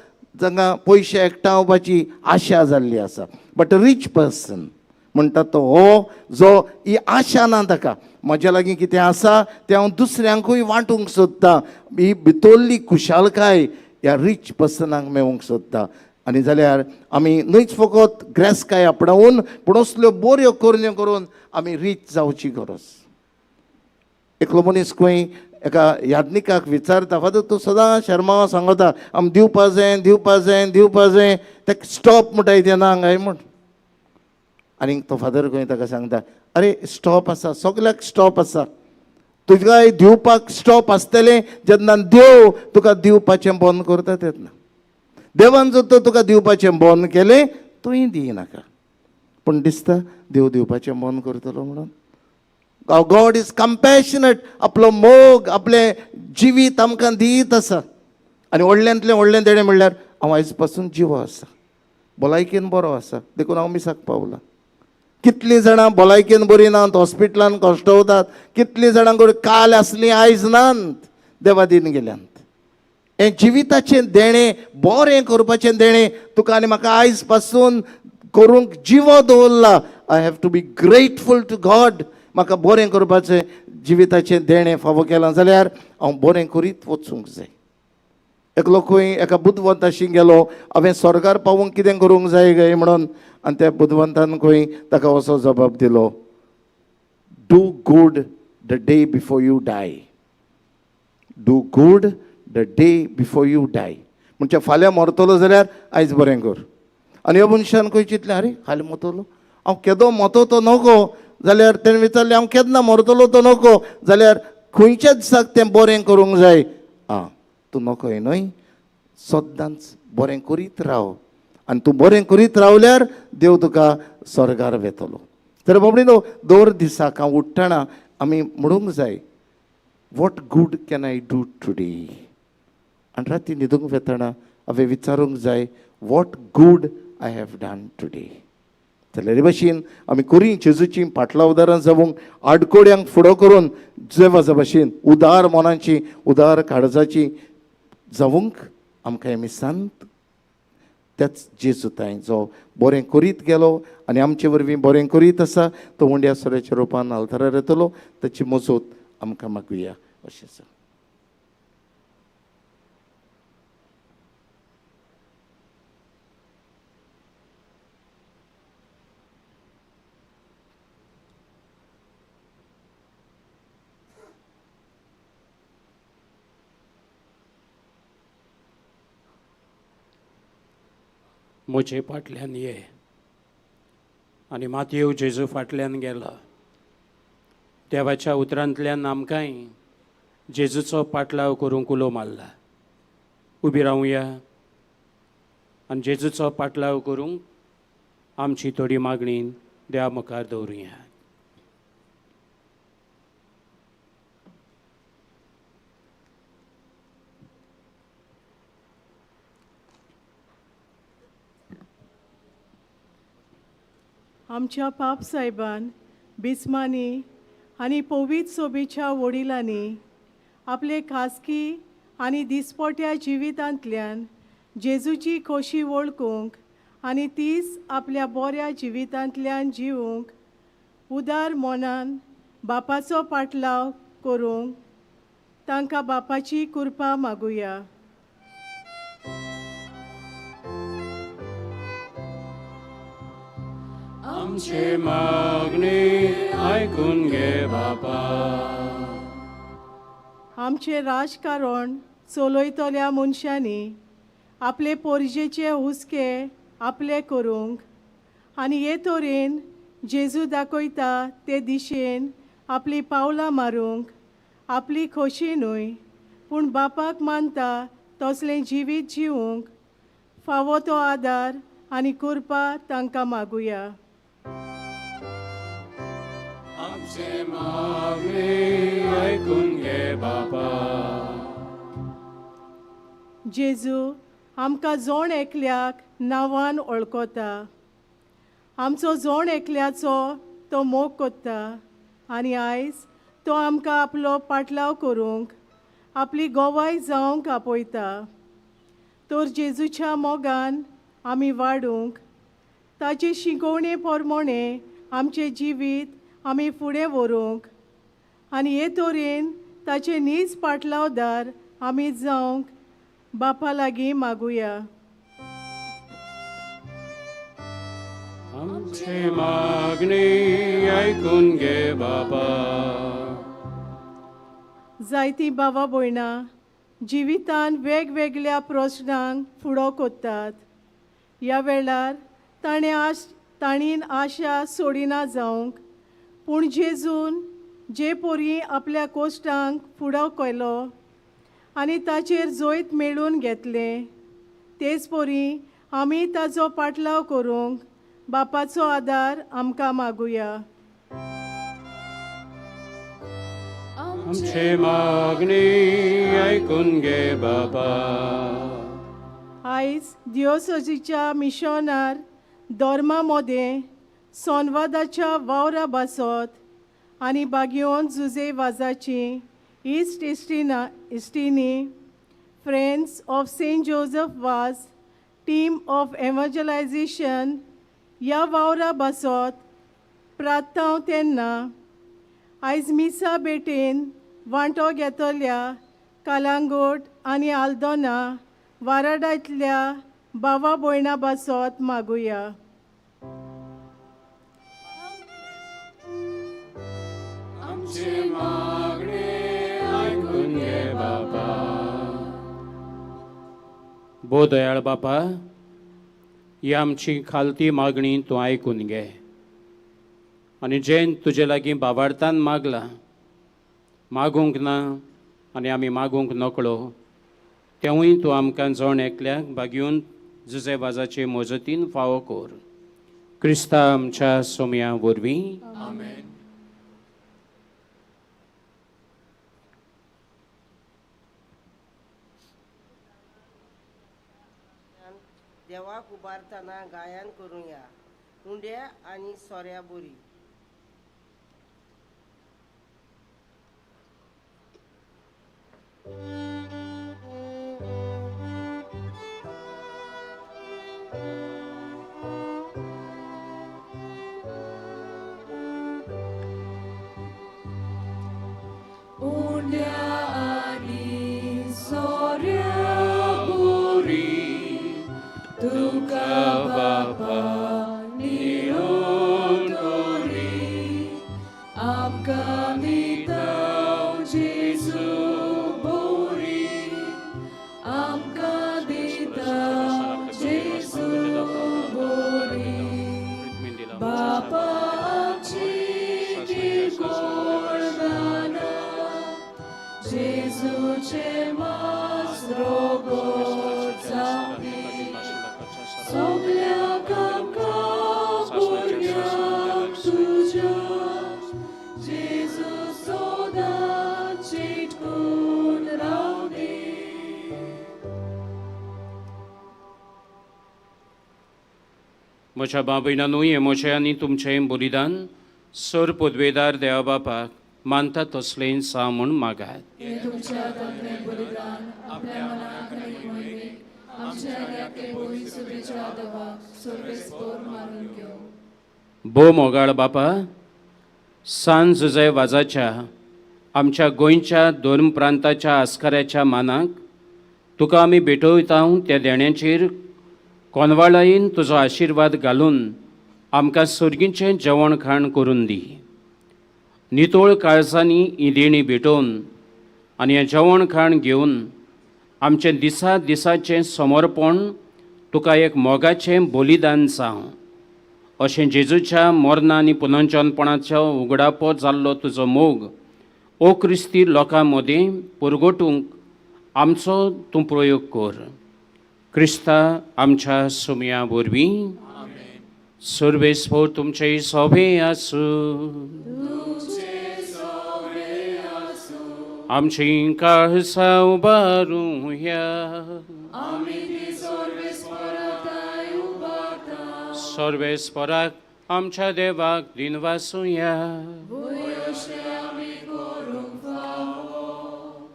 जांकां पयशे एकठांवपाची आशा जाल्ली आसा. बट रीच पर्सन म्हणटा तो हो जो ही आशा ना ताका, म्हज्या लागीं कितें आसा तें हांव दुसऱ्यांकूय वांटूंक सोदतां, ही भितरली खुशालकाय ह्या रीच पर्सनाक मेळूंक सोदता. आनी जाल्यार आमी न्हयच फकत ग्रेसकाय आपणावन पूण असल्यो बऱ्यो करण्यो करून आमी रीच जावची गरज. एकलो मनीस खंय एका याज्ञिकाक विचारता, फादर तूं सदां शर्मा सांगता आमी दिवपा जाय दिवपा जाय दिवपा जाय, ताका स्टॉप म्हणटा तें ना काय म्हण. आनी तो फादर खंय ताका सांगता, अरे स्टॉप आसा, सगल्याक स्टॉप आसा, तुका दिवपाक स्टॉप आसतलें जेन्ना देव तुका दिवपाचें बंद करता तेन्ना. देवान जर तर तुका दिवपाचें बंद केलें तूंय दिनाका, पूण दिसता देव दिवपाचें बंद करतलो म्हणून. गॉड is compassionate, आपलो मोग आपलें जिवीत आमकां दीत आसा. आनी व्हडल्यांतलें व्हडलें देणें म्हणल्यार हांव आयज पासून जिवो आसा, भलायकेन बरो आसा, देखून हांव मिसाक पावलां. कितलीं जाणां भलायकेन बरीं नात, हॉस्पिटलान कश्टवतात, कितलीं जाणां कडेन काल आसलीं आयज नात, देवा दीन गेल्यांत. हें जिविताचें देणें, बरें करपाचें देणें तुका आनी म्हाका आयज पासून करूंक जिवो दवरला. I have to be grateful to God. म्हाका बरें करपाचें जिविताचें देणें फावो केलां जाल्यार हांव बरें करीत वचूंक जाय. एकलो खंय एका बुदवंताशी गेलो, हांवें स्वर्गार पावूंक कितें करूंक जाय काय म्हणून, आनी त्या बुदवंतान खंय ताका असो जबाब दिलो, do good the day before you die. Do good the day before you die. म्हणजे फाल्यां मरतलो जाल्यार आयज बरें कर. आनी ह्या मनशान खंय चिंतलें, आरे फाल्यां मरतलो हांव, केदो मतो तो नको, जाल्यार तेणें विचारलें हांव केन्ना मरतलो तो नको, जाल्यार खंयच्या दिसाक तें बरें करूंक जाय. आं तूं नको न्हय, सद्दांच बरें करीत राव, आनी तूं बरें करीत रावल्यार देव तुका स्वर्गार वेतलो. तर बाबडी न्हू, दर दिसाक हांव उठ्ठना आमी म्हणूंक जाय, what good can I do today. आनी राती न्हिदूंक वेतना हांवें विचारूंक जाय, what good I have done today. जाल्यार हे भाशेन आमी करी जेजूची पाटलावदारां जावंक, आडकोड्यांक फुडो करून देवाच्या भाशेन उदार मनाची उदार काळजाची जावंक आमकां आमी सांत त्याच जेजू तांय जो बरें करीत गेलो आनी आमचे वरवीं बरें करीत आसा, तो उंड्या सोऱ्याच्या रुपान आल्तारार येतलो, ताची मजत आमकां मागुया अशें आसा. म्हजे फाटल्यान ये. आनी मातयेव जेजू फाटल्यान गेलो. देवाच्या उतरांतल्यान आमकांय जेजूचो पाटलाव करूंक उलो मारला. उबी रावया आनी जेजूचो पाटलाव करूंक आमची थोडी मागणी देवा मुखार दवरुया. आमच्या पाप सायबान बिस्मांनी आनी पवित्र सोबीच्या वडिलांनी आपले खासगी आनी दिसपट्या जिवितांतल्यान जेजूची खोशी वळखूंक आनी तीच आपल्या बऱ्या जिवितांतल्यान जिवूंक उदार मनान बापाचो पाटलाव करूंक तांकां बापाची कृपा मागुया. आमचे मागणे आयकून घे बापा. आमचें राजकारण चलयतल्या मनशांनी आपले पोरजेचे हुस्के आपले करूंक आनी हे तरेन जेजू दाखयता ते दिशेन आपली पावलां मारूंक आपली खोशी न्हय पूण बापाक मानता तसलें जिवीत जिवूंक फावो तो आदार आनी कृपा तांकां मागुया. आमचे मागणे आयकून घे बापा. जेजू आमकां जोण एकल्याक नांवान वळखता. आमचो जोण एकल्याचो तो मोग कोत्ता आनी आयज तो आमकां आपलो पाटलाव करूंक आपली गोवाय जावंक आपयता. तर जेजूच्या मोगान आमी वाडूंक ताचे शिकोवणे प्रमाणे आमचें जिवीत आमी फुडें व्हरूंक आनी हे तरेन ताचे नीज पाटलावदार आमी जावंक बापा लागीं मागुया. आमचे मागणे आयकून घे बाबा. जायतीं बाबा भयणां जिवितान वेगवेगळ्या प्रस्नांक फुडो कोत्तात. ह्या वेळार ताणें ताणीन आशा सोडिना जावंक पूण जेजून जे पोरी आपल्या कोश्टांक फुडो केलो आनी ताचेर जैत मेळून घेतलें तेच परी आमी ताचो पाटलाव करूंक बापाचो आदार आमकां मागुया. आमचे मागणे आयकून घे बाबा. आयज दियोसोजीच्या मिशनार धर्मा मदें संवादाच्या वावरा बासत आनी बागयोन जुजे वाजाची इस्ट इस्टिनी friends of Saint Joseph Vaz team of evangelisation ह्या वावरा बासत प्रार्थांव तेन्ना आयज मिसा बेटेन वांटो घेतल्या कालांगोट आनी आल्दोना वाराडांतल्या बाबा भयणा बासत मागुया. आमचे मागणे आयकून घे बाबा. भो दयाळ बापा, ही आमची खालती मागणी तूं आयकून घे आनी जें तुजे लागीं बाबार्थान मागलां मागूंक ना आनी आमी मागूंक नकळो तेवूय तूं आमकां जण एकल्याक बागयोन जुजे वाजाचे मजतीन फावो कर. क्रिस्ता आमच्या सोम्या वरवीं. आमेन. देवाक उबारतना गायन करुया उंड्या आनी सोऱ्या बोरी. उंड्या आनी सोऱ्या बोरी तुका बापा निरोधोरी आमकां दिता जेजू बोरी आमकां दिता जेजू बोरी बापा. म्हज्या बाबयनानू हें म्हजें आनी तुमचें बलिदान सर पदवेदार देवा बापाक मानता तसलें सा म्हूण मागात. भोव मोगाळ बापा, सान जुझे वाजाच्या आमच्या गोंयच्या धर्म प्रांताच्या आस्काऱ्याच्या मानाक तुका आमी भेटयता त्या देण्याचेर कोनवाळायेन तुजो आशिर्वाद घालून आमकां सर्गीचें जेवण खाण करून दी. नितळ काळजांनी ही देणी भेटोवन आनी हें जेवण खाण घेवन आमचें दिसा दिसाचें समर्पण तुका एक मोगाचें बलिदान जावं अशें जेजूच्या मरणा आनी पुनर्जनपणाचो उगडापो जाल्लो तुजो मोग ओ क्रिस्ती लोकां मदीं पुरगोटूंक आमचो तूं प्रयोग कर. क्रिस्ता आमच्या सुमया वरवीं. सर्वेस्पोर तुमचे सोबे आसूं. आमची काळसां उबारुया. सर्वेस्पोराक आमच्या देवाक दिनवासुया.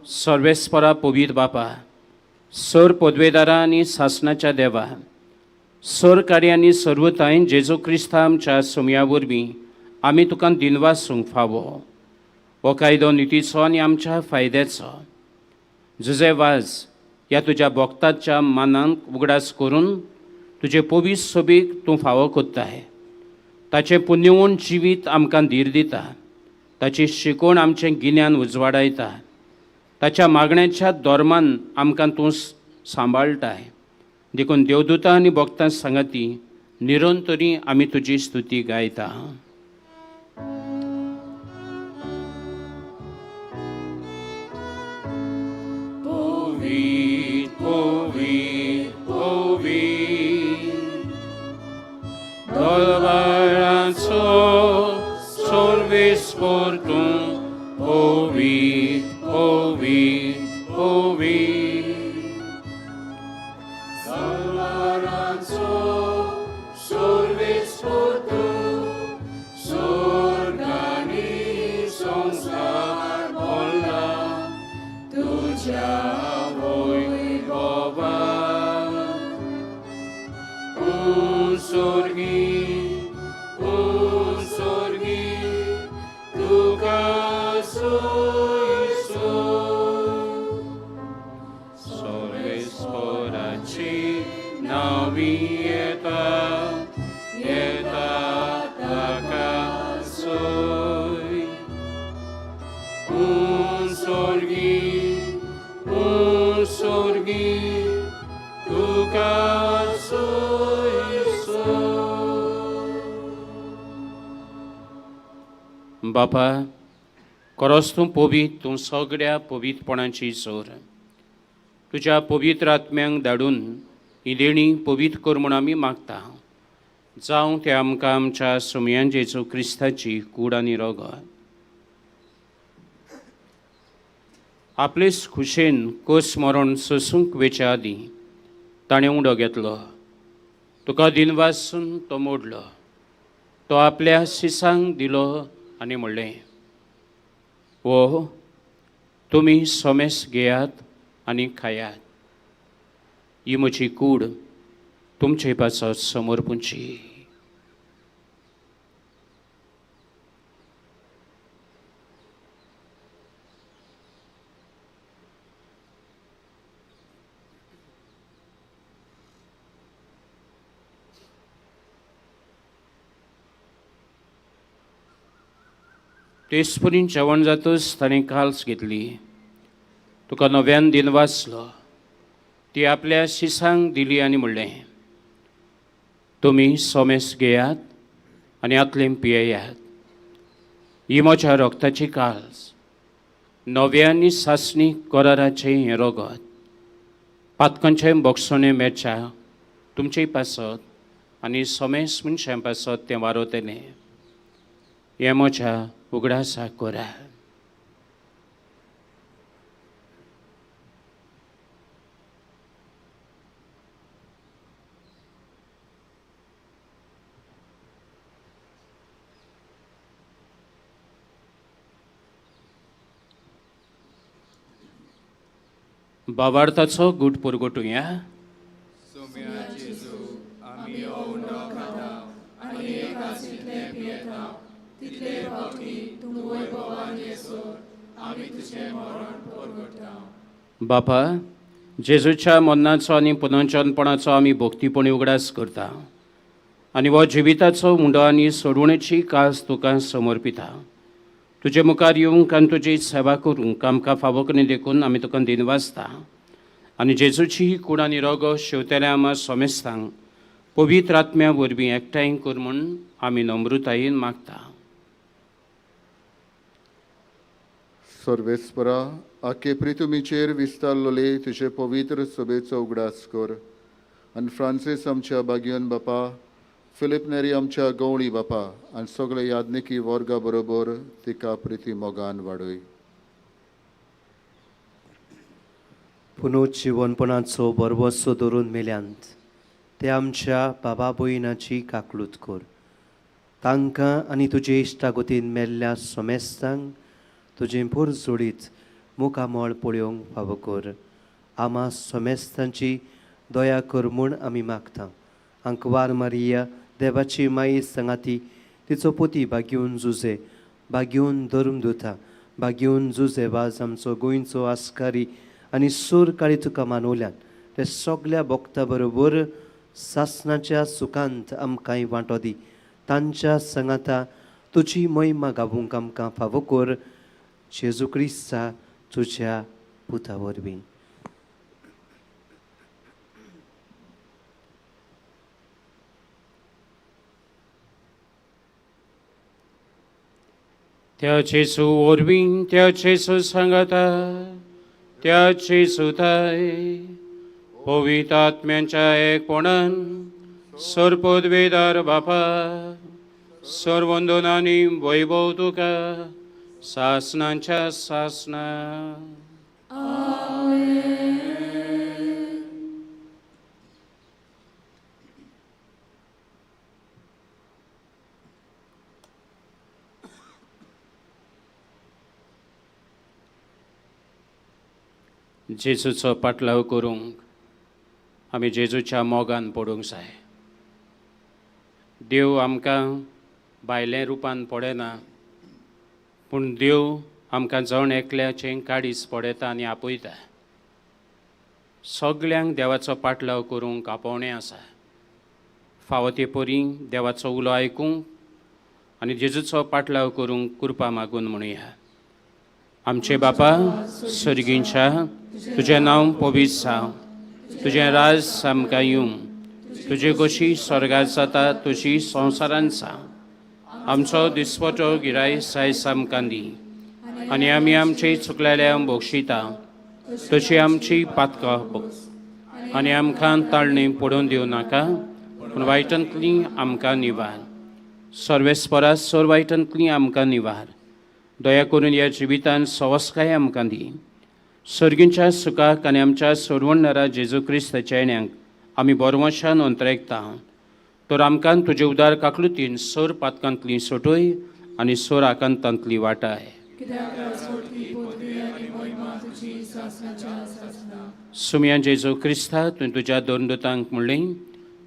सर्वेस्परा पवित्र बापा, सर पदवेदारा आनी सासणाच्या देवा, सर कार्यांनी सर्वतायन जेजू क्रिस्ता आमच्या सुमया वरवीं आमी तुका दिनवासूंक फावो. हो कायदो नितीचो आनी आमच्या फायद्याचो. जुझे वाज ह्या तुज्या भक्ताच्या मानांक उगडास करून तुजे पवित्र सोबीक तूं फावो कोत्ताय. ताचें पुण्यवण जिवीत आमकां धीर दिता, ताची शिकवण आमचें गिन्यान उजवाडायता, ताच्या मागण्याच्या धर्मान आमकां तूं सांबाळटाय. देखून देवदूता आनी भक्तां सांगाती निरंतरी आमी तुजी स्तुती गायता. पवित्र पवित्र पवित्र दरबाराचो सर्वेस्पोर तूं पवित्र पवित्र पवित्र. दरबाराचो सर्वेस्पोर तूं स्वर्गानी संवसार भरला तुज्या वैभवान. उंसर्गी उंसर्गी तुका सोय सोय. सर्वेस्पोराची नावी येता येता ताका सोय. उंसर्गी उंसर्गी तुका सोय सोय. बापा, खरोच तूं पवित्र, तूं सगळ्या पवित्रपणाची जोर. तुज्या पवित्र आत्म्यांक धाडून ही देणी पवित्र कर म्हूण आमी मागता. जावं ते आमकां आमच्या सुमयान जेजू क्रिस्ताची कूड आनी रगत. आपलेच खुशेन कोस मरण सोसूंक वेच्या आदीं ताणें उडो घेतलो, तुका दिनवासून तो मोडलो, तो आपल्या शिसांक दिलो आनी म्हणलें, ओ तुमी सोमेस घेयात आनी खायात, ही म्हजी कूड तुमचे पासत समर्पूंची. तेचपरीन जेवण जातच ताणें काल्स घेतली, तुका नव्यान दिनवासलो, ती आपल्या शिसांक दिली आनी म्हणलें, तुमी सोमेस घेयात आनी आतलें पियेयात, ही म्हज्या रगताची काल्स, नव्या आनी सासणी कराराचें हें रगत, पातकांचें भोगसणें मेळच्या तुमचे पासत आनी सोमेस मनशां पासत तें वारोतलें. हें म्हज्या उगडासाक करा. बाबार्थाचो गूट पुरगोटुया. बापा, जेजूच्या मरणाचो आनी पुनर्जनपणाचो आमी भक्तीपणी उगडास करता आनी हो जिविताचो उंडो आनी सोडवणेची कास तुका समर्पिता. तुजे मुखार येवंक आनी तुजी सेवा करूंक आमकां फावो करून देखून आमी तुका दिनवासता आनी जेजूची ही कूड आनी रोगो शेवतेल्या आमा सोमेस्तांक पवित्र आत्म्या वरवीं एकठांय कर म्हूण आमी नम्रतायेन मागता. सर्वेस्परा, आखे प्रितुमीचेर विस्तारलोले तुजे पवित्र सभेचो उगडास कर आनी फ्रांसीस आमच्या बागियोन बापा, फिलीप नेरी आमच्या गवळी बापा आनी सगळे यादनिकी वर्गा बरोबर तिका प्रिती मोगान वाडय. पुनोजिवनपणाचो बरवसो धरून मेल्यांत ते आमच्या बाबा भयणाची काकलूत कर. तांकां आनी तुजे इश्टागतीन मेल्ल्या सोमेस्तांक तुजें पोर जोडीत मुखामळ पळोवंक फावो कर. आमा सोमेस्तांची दया कर म्हूण आमी मागता. आंकवार मारिया देवाची माई सांगाती तिचो पोती बागेवन जुजे, बागेवन धर्मदुता, बागेवन जुजे वाज आमचो गोंयचो आस्कारी आनी सूर काळी तुका मानवल्यान ते सगल्या भक्ता बरोबर सासणाच्या सुखांत आमकांय वांटो दी. तांच्या सांगाता तुजी महिमा गावूंक आमकां फावो कर. जेजू क्रिस्ता तुज्या पुता वरवीं. त्या जेजू वरवीं, त्या जेजू सांगाता, त्या जेजूताय पवित्र आत्म्यांच्या एकपणान सर्पद्वेदार बापा सर्वंदनानी वैभव तुका सासनांच्या सासना. जेजूचो पाटलाव करूंक आमी जेजूच्या मोगान पडूंक जाय. देव आमकां भायल्या रुपान पडना, पूण देव आमकां जण एकल्याचें काडीस पडयता आनी आपयता. सगल्यांक देवाचो पाटलाव करूंक आपोवणें आसा. फावो ते परी देवाचो उलो आयकूंक आनी जेजूचो पाटलाव करूंक कृपा मागून म्हणुया. आमचे बापा सर्गींच्या, तुजें नांव पवित्र जावं, तुजें राज आमकां येवं, तुजे कशी स्वर्गात जाता तशी संवसारांत जावं. आमचो दिसपटो गिराय सायस आमकां दी आनी आमी आमचे चुकलेल्या बक्षिता तशी आमची पातकां आनी आमकां ताळणी पडून दिवं नाका, पूण वायटांतली आमकां निवार. सर्वेस्परा सर वायटांतली आमकां निवार. दया करून ह्या जिवितान सवस्काय आमकां दी. सर्गींच्या सुखाक आनी आमच्या सोडवणदारा जेजू क्रिस्ताच्या येण्याक आमी बरवशान अंतरेकता. तर आमकां तुजे उदार काकलुतीन सोर पातकांतली सोटय आनी सोर आकांतांतली वाटाय. सुमया जेजू क्रिस्ता, तुवें तुज्या दोन दुतांक म्हणलें,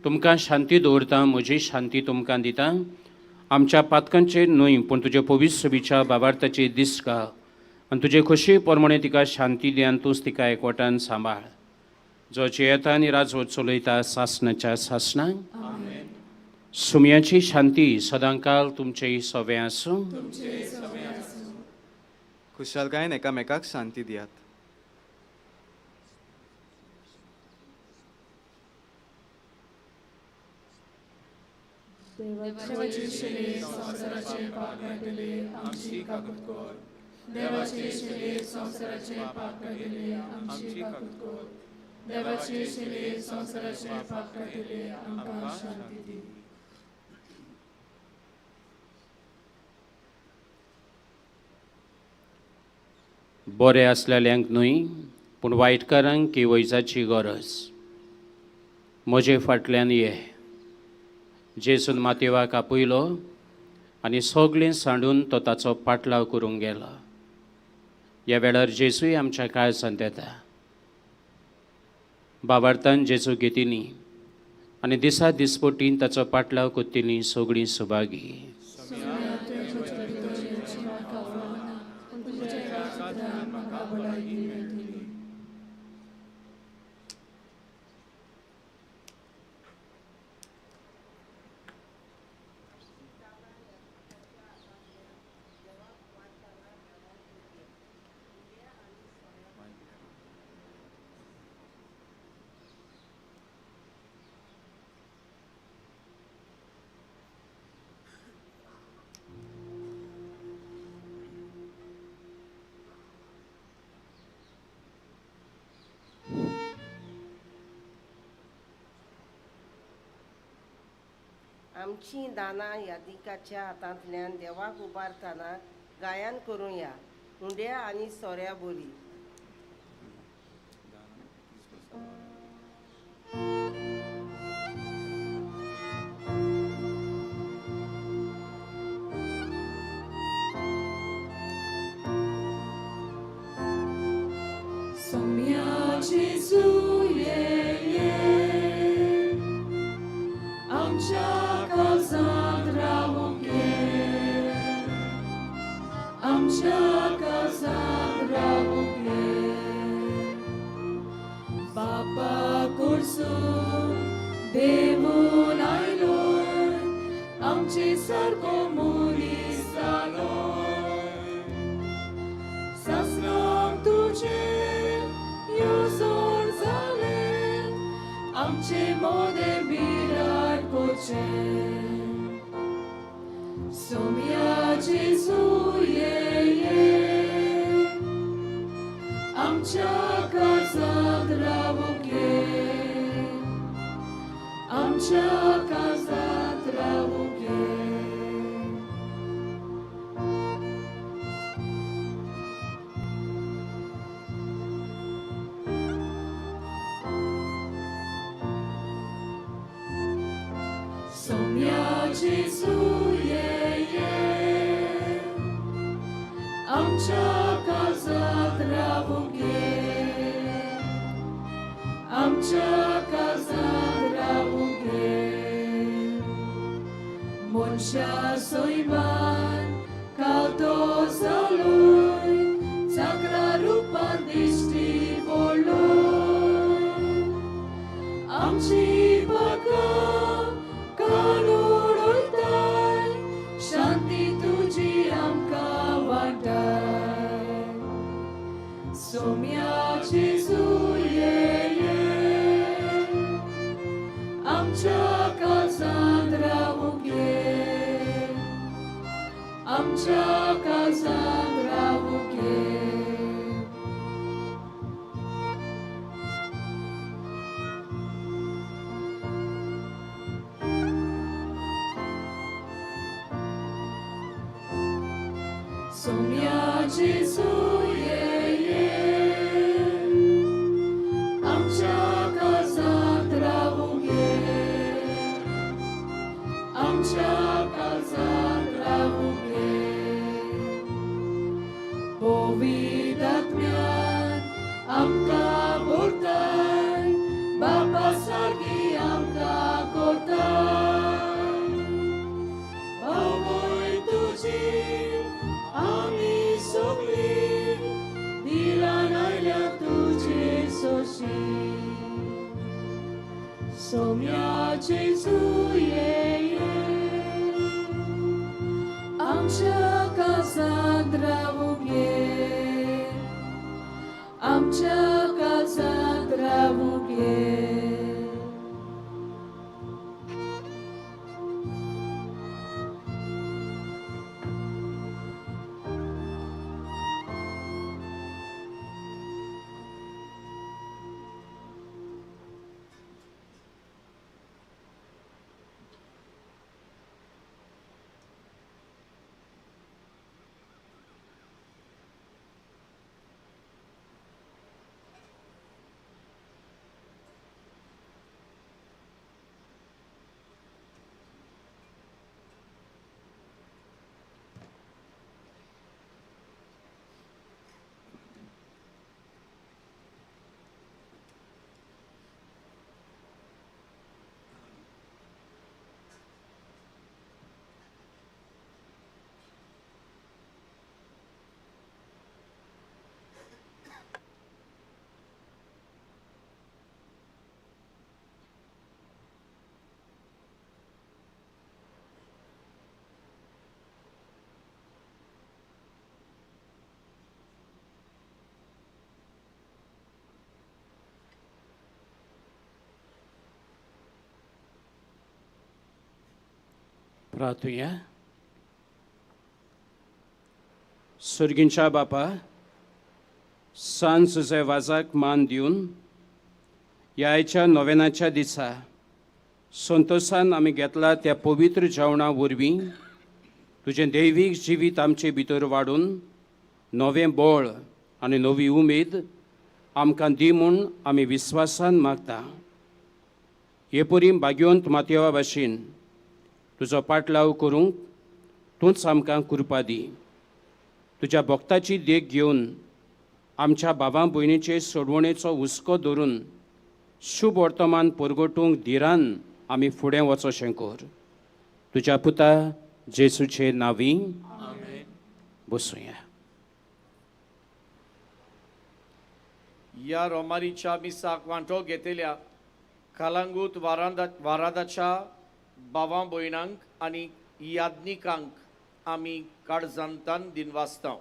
तुमकां शांती दवरता, म्हजी शांती तुमकां दिता. आमच्या पातकांचेर न्हय पूण तुजे पवित्र सभेच्या बाबार्थाची दिसका आनी तुजे खोशी प्रमाणे तिका शांती दी आनी तूंच तिका एकवटान सांबाळ, जो जियेता आनी राजवट चलयता सासणाच्या सासणां. सुमयाची शांती सदांकाल तुमचे सवे आसूं. खुशालकायेन एकामेकाक शांती दियात. देवाचे शिले संवसाराचे पाप काडटले आमची काकूत कर. देवाचे शिले संवसाराचे पाप काडटले आमची काकूत कर. देवाचे शिले संवसाराचे पाप काडटले आमकां शांती दी. बरे आसलेल्यांक न्हय पूण वायटकारांक की वैजाची गरज. म्हजे फाटल्यान ये. जेजून मातेवाक आपयलो आनी सगळें सांडून तो ताचो पाटलाव करूंक गेलो. ह्या वेळार जेजूय आमच्या काळजांत येता. बाबार्थान जेजू घेतिली आनी दिसा दिसपटीन ताचो पाटलाव कोत्तिली सगळीं सुभागी. आमची दानां यादिकाच्या हातांतल्यान देवाक उबारतना गायन करुया उंड्या आनी सोऱ्या बोली. Somia Jesu ye ye आमच्या काळजांत रावूंक ये, आमच्या काळजांत रावूंक ये. बापा कुर्सून देवून आयलो आमचे सारको मनीस जालो. सासणाक तुजें येवजण जालें आमचे मोदें बिराड कोचें. सोम्या जेजू ये ये आमच्या काळजांत रावूंक ये, आमच्या काळजांत रावूंक ये. Somia Jesu ye ye आमच्या काळजांत रावूंक ये, आमच्या काळजांत रावूंक ये. मनशा सैमान कालतो जालोय चाकरा रुपान दिश्टी पडलोय. आमची बाका काडून वयताय शांती तुजी आमकां वांटाय. सोम्या जेजू ये ये आमच्या काळजांत रावूंक ये, आमच्या काळजांत रावूंक ये. Somia Jesu ye ye आमच्या काळजांत रावूंक ये, आमच्या काळजांत रावूंक ये. पवित्र आत्म्यान आमकां भरताय बापा सारकी आमकां करताय. आवय तुजी आमी सगळीं दिलान आयल्या तुजे सोशी. सोम्या जेजू ये ये प्रार्थुया. सर्गींच्या बापा, सांज जुझे वाजाक मान दिवन ह्या आयच्या नोवेनाच्या दिसा संतोशान आमी घेतला त्या पवित्र जेवणा वरवीं तुजें दैवीक जिवीत आमचे भितर वाडून नवें बळ आनी नवी उमेद आमकां दी म्हूण आमी विस्वासान मागता. हे परी भाग्यवंत मातयेवा भाशेन तुजो पाटलाव करूंक तूंच आमकां कृपा दी. तुज्या भक्ताची देख घेवन आमच्या बाबा भयणीचे सोडवणेचो हुस्को धरून शुभ वर्तमान परगटूंक धिरान आमी फुडें वचोशें कर. तुज्या पुता जेसूचे नांवी बसुया. ह्या रोमारीच्या मिसाक वांटो घेतल्या कालांगूत वारादाच्या बाबा भयणांक आनी याज्ञिकांक आमी काळजांतान दिनवासता.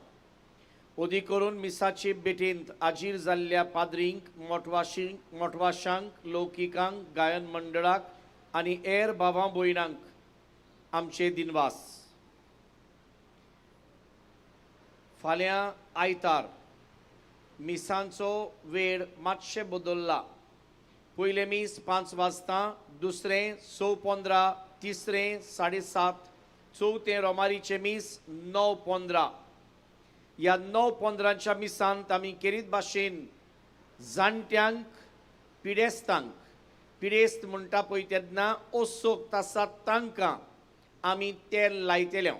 ओदी करून मिसाचे भेटेंत आजीर जाल्ल्या पाद्रींक, मोटवाशांक, लौकिकांक, गायन मंडळाक आनी हेर बाबा भयणांक आमचे दिनवास. फाल्यां आयतार मिसांचो वेळ मातशें बदल्ला. पयलें मीस 5 वाजता, दुसरें 6:15, तिसरें 7:30, चवथें रोमारीचें मीस 9:15. ह्या 9:15च्या मिसांत आमी केरीत भाशेन जाणट्यांक, पिडेस्तांक, पिडेस्त म्हणटा पळय तेन्ना ओसोक्त आसात तांकां आमी तेल लायतले.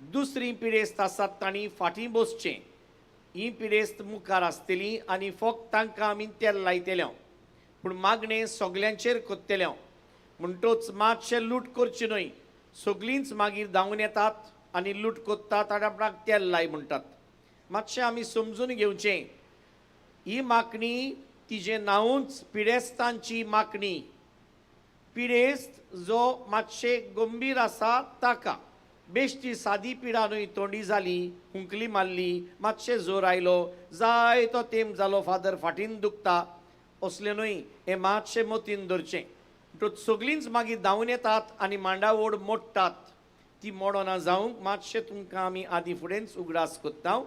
दुसरी पिडेस्त आसात तांणी फाटीं बसचें. ही पिडेस्त मुखार आसतली आनी फक्त तांकां आमी तेल लायतले. पूण मागणें सगल्यांचेर करतले. म्हणटोच मातशें लूट करची न्हय. सगळींच मागीर धांवून येतात आनी लूट करतात आनी आपणाक तेल लाय म्हणटात. मातशें आमी समजून घेवचें, ही मागणी तिजें नांवूच पिडेस्तांची मागणी. पिडेस्त जो मातशें गंभीर आसा ताका बेश्टी सादी पिडा न्हय, तोंडी जाली, हुंकली मारली, मातशें जोर आयलो, जायतो तेंप जालो फादर फाटीन दुखता, असलें न्हय. हें मातशें मतीन धरचें. म्हणटकच सगळींच मागीर धांवून येतात आनी मांडावड मोडटात. ती मोडना जावंक मातशें तुमकां आमी आदी फुडेंच उगडास करता.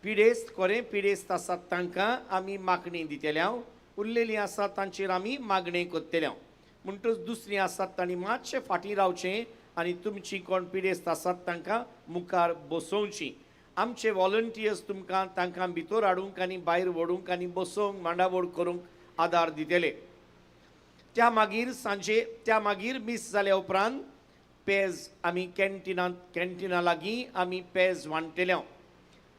पिडेस्त खरें पिडेस्त आसात तांकां आमी मागणी दितले, उरलेलीं आसात तांचेर आमी मागणी करतले. म्हणटकच दुसरीं आसात तांणी मातशें फाटीं रावचें आनी तुमची कोण पिडेस्त आसात तांकां मुखार बसोवची. आमचे वॉलंटियर्स तुमकां तांकां भितर हाडूंक आनी भायर व्हडूंक आनी बसोवंक मांडावड करूंक आदार दितले. त्या मागीर सांजे, त्या मागीर मीस जाल्या उपरांत पेज आमी कॅन्टिना लागीं आमी पेज वांट्टले.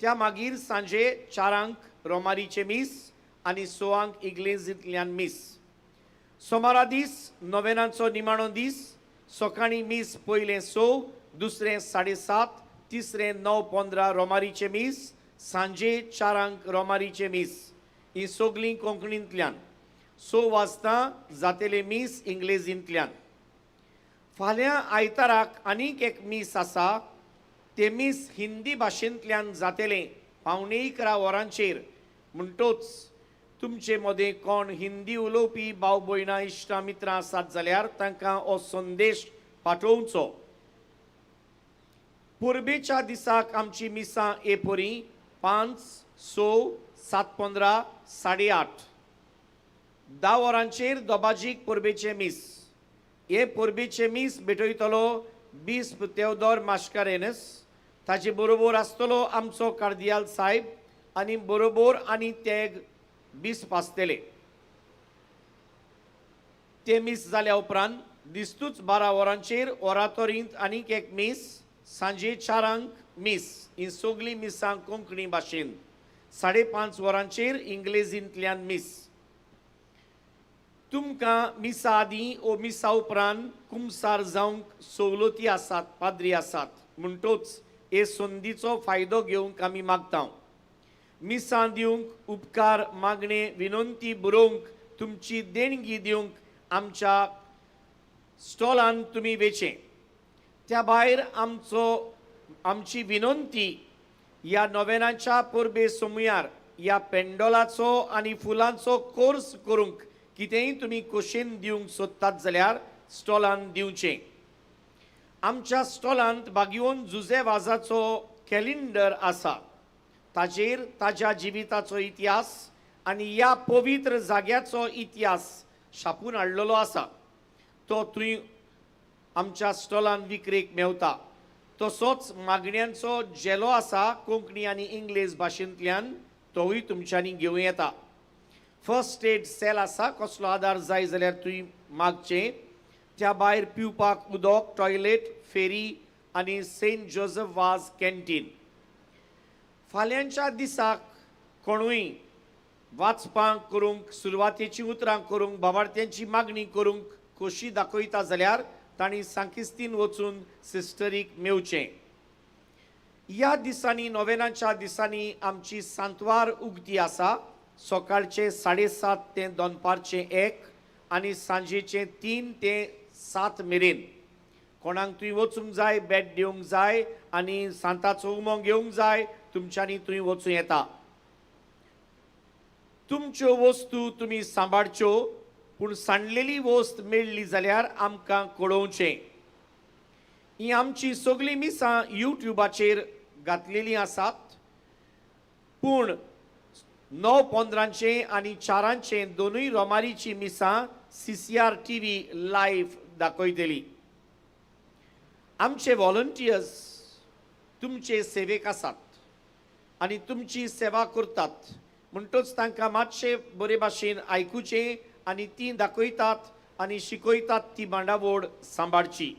त्या मागीर सांजे 4 रोमारीचें मीस आनी 6 इग्लेजींतल्यान मीस. सोमारा दीस नोवेनाचो निमाणो दीस. सकाळीं मीस पयलें 6, दुसरें 7:30, तिसरें 9:15 रोमारीचें मीस, सांजे 4 रोमारीचें मीस. ही सगळीं कोंकणींतल्यान. 6 वाजता जातेलें मीस इंग्लेजींतल्यान. फाल्यां आयताराक आनीक एक मीस आसा. तें मीस हिंदी भाशेंतल्यान जातेलें 10:45 वरांचेर. म्हणटोच तुमचे मदें कोण हिंदी उलोवपी भाव भयणां इश्टां मित्रां आसात जाल्यार तांकां हो संदेश पाठोवचो. परबेच्या दिसाक आमची मिसां हे परी 5, 6, 7:15, 8:30. 10 वरांचेर दोबाजीक परबेचें मीस. हे परबेचें मीस भेटयतलो बिस्प तेवदोर मास्कारेनस. ताचे बरोबर आसतलो आमचो कार्दियाल साहेब आनी बरोबर आनी तेग बिस्प आसतले. ते मीस जाल्या उपरांत दिस्तूच 12 वरांचेर ओरातोरींत आनीक एक मीस, सांजे 4 मीस. ही सगळीं मिसां कोंकणी भाशेन. 5:30 वरांचेर इंग्लेजींतल्यान मीस. तुमकां मिसा आदीं ओ मिसा उपरांत कुमसार जावंक सवलती आसात, पाद्री आसात. म्हणटोच हे संदीचो फायदो घेवंक आमी मागता. मिसां दिवंक, उपकार मागणे विनंती बरोवंक, तुमची देणगी दिवंक आमच्या स्टॉलान तुमी वेचें. त्या भायर आमची विनंती ह्या नोवेनाच्या परबे सोमुयार ह्या पेंडोलाचो आनी फुलांचो कोर्स करूंक कितेंय तुमी खोशेन दिवंक सोदतात जाल्यार स्टॉलान दिवचें. आमच्या स्टॉलांत बागियोन जुझे वाजाचो कॅलेंडर आसा. ताचेर ताज्या जिविताचो इतिहास आनी ह्या पवित्र जाग्याचो इतिहास छापून हाडलेलो आसा. तो थंय आमच्या स्टॉलांत विक्रेक मेवता. तसोच मागण्यांचो झेलो आसा कोंकणी आनी इंग्लीश भाशेंतल्यान, तोवूय तुमच्यांनी घेवं येता. फर्स्ट एड सेल आसा, कसलो आदार जाय जाल्यार तुवें मागचें. त्या भायर पिवपाक उदक, टॉयलेट, फेरी आनी सेंट जोजफ वाज कॅन्टीन. फाल्यांच्या दिसाक कोणूय वाचपाक करूंक, सुरवातेची उतरां करूंक, बाबार्थ्यांची मागणी करूंक खोशी दाखयता जाल्यार तांणी सांकिस्तीन वचून सिस्टरीक मेवचें. ह्या दिसांनी नोवेनाच्या दिसांनी आमची सांतवार उगती आसा. सकाळचे 7:30 ते दनपारचें 1 आनी सांजेचें 3 ते 7 मेरेन. कोणाक तुवें वचूंक जाय, बेट दिवंक जाय आनी सांताचो उमो घेवंक जाय, तुमच्यांनी तुवें वचूं येता. तुमच्यो वस्तू तुमी सांबाळच्यो, पूण सांडलेली वस्त मेळ्ळी जाल्यार आमकां कळोवचें. ही आमची सगळीं मिसां युट्युबाचेर घातलेलीं आसात, पूण 9:15 आनी 4 दोनूय रोमारीची मिसां CCR TV live दाखयतली. आमचे व्हॉलंटियर्स तुमचे सेवेक आसात आनी तुमची सेवा करतात, म्हणटच तांकां मातशें बरे भाशेन आयकुचें आनी ती दाखयतात आनी शिकयतात ती मांडावळ सांबाळची.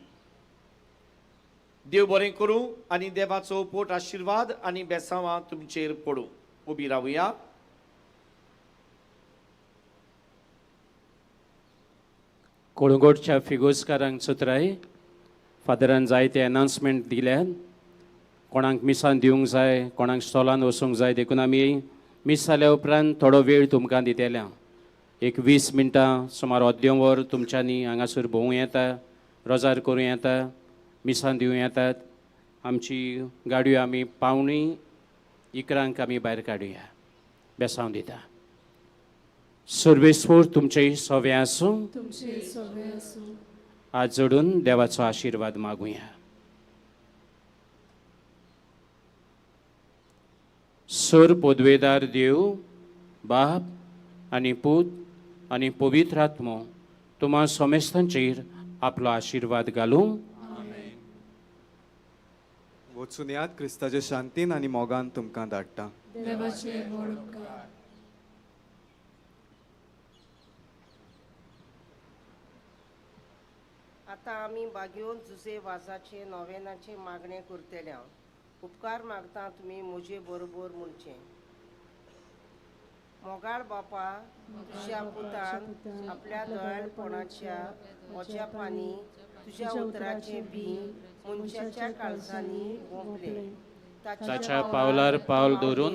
देव बरें करूं आनी देवाचो पोट आशिर्वाद आनी बेसांवां तुमचेर पडूं. उबी रावया. कोळंगोटच्या फिगोजकारांक चत्राय फादरान जायते अनाउन्समेंट दिल्यात. कोणाक मिसान दिवंक जाय, कोणाक स्टॉलान वचूंक जाय, देखून आमी मीस जाल्या उपरांत थोडो वेळ तुमकां दितल्या. एक 20 मिनटां सुमार अर्दें वर तुमच्यांनी हांगासर भोंवूं येता, रोजार करूं येता, मिसान दिवं येतात. आमची गाडयो आमी 10:45 आमी भायर काडुया. बेसांव दिता. सर्वेस्पोर तुमचें सवें आसूं. तुमचें सवें आसूं. हात जोडून देवाचो आशिर्वाद मागुया. सर पदवेदार देव बाप आनी पूत आनी पवित्र आत्मो तुमा समेस्तांचेर आपलो आशिर्वाद घालूं. वचून यात क्रिस्ताचे शांतीन आनी मोगान तुमकां धाडटा. देवाचे व्हड उपकार. आतां आमी बागयोन जुझे वाजाचे नोवेनाचे मागणें करतले. हांव उपकार मागता तुमी म्हजे बरोबर म्हणचें. मोगाळ बापा, तुज्या पुतान आपल्या दयाळपणाच्या ओजापांनी तुज्या उतराचें बीं मनशाच्या काळजांनी ओंपलें. ताच्या पावलार पावल दवरून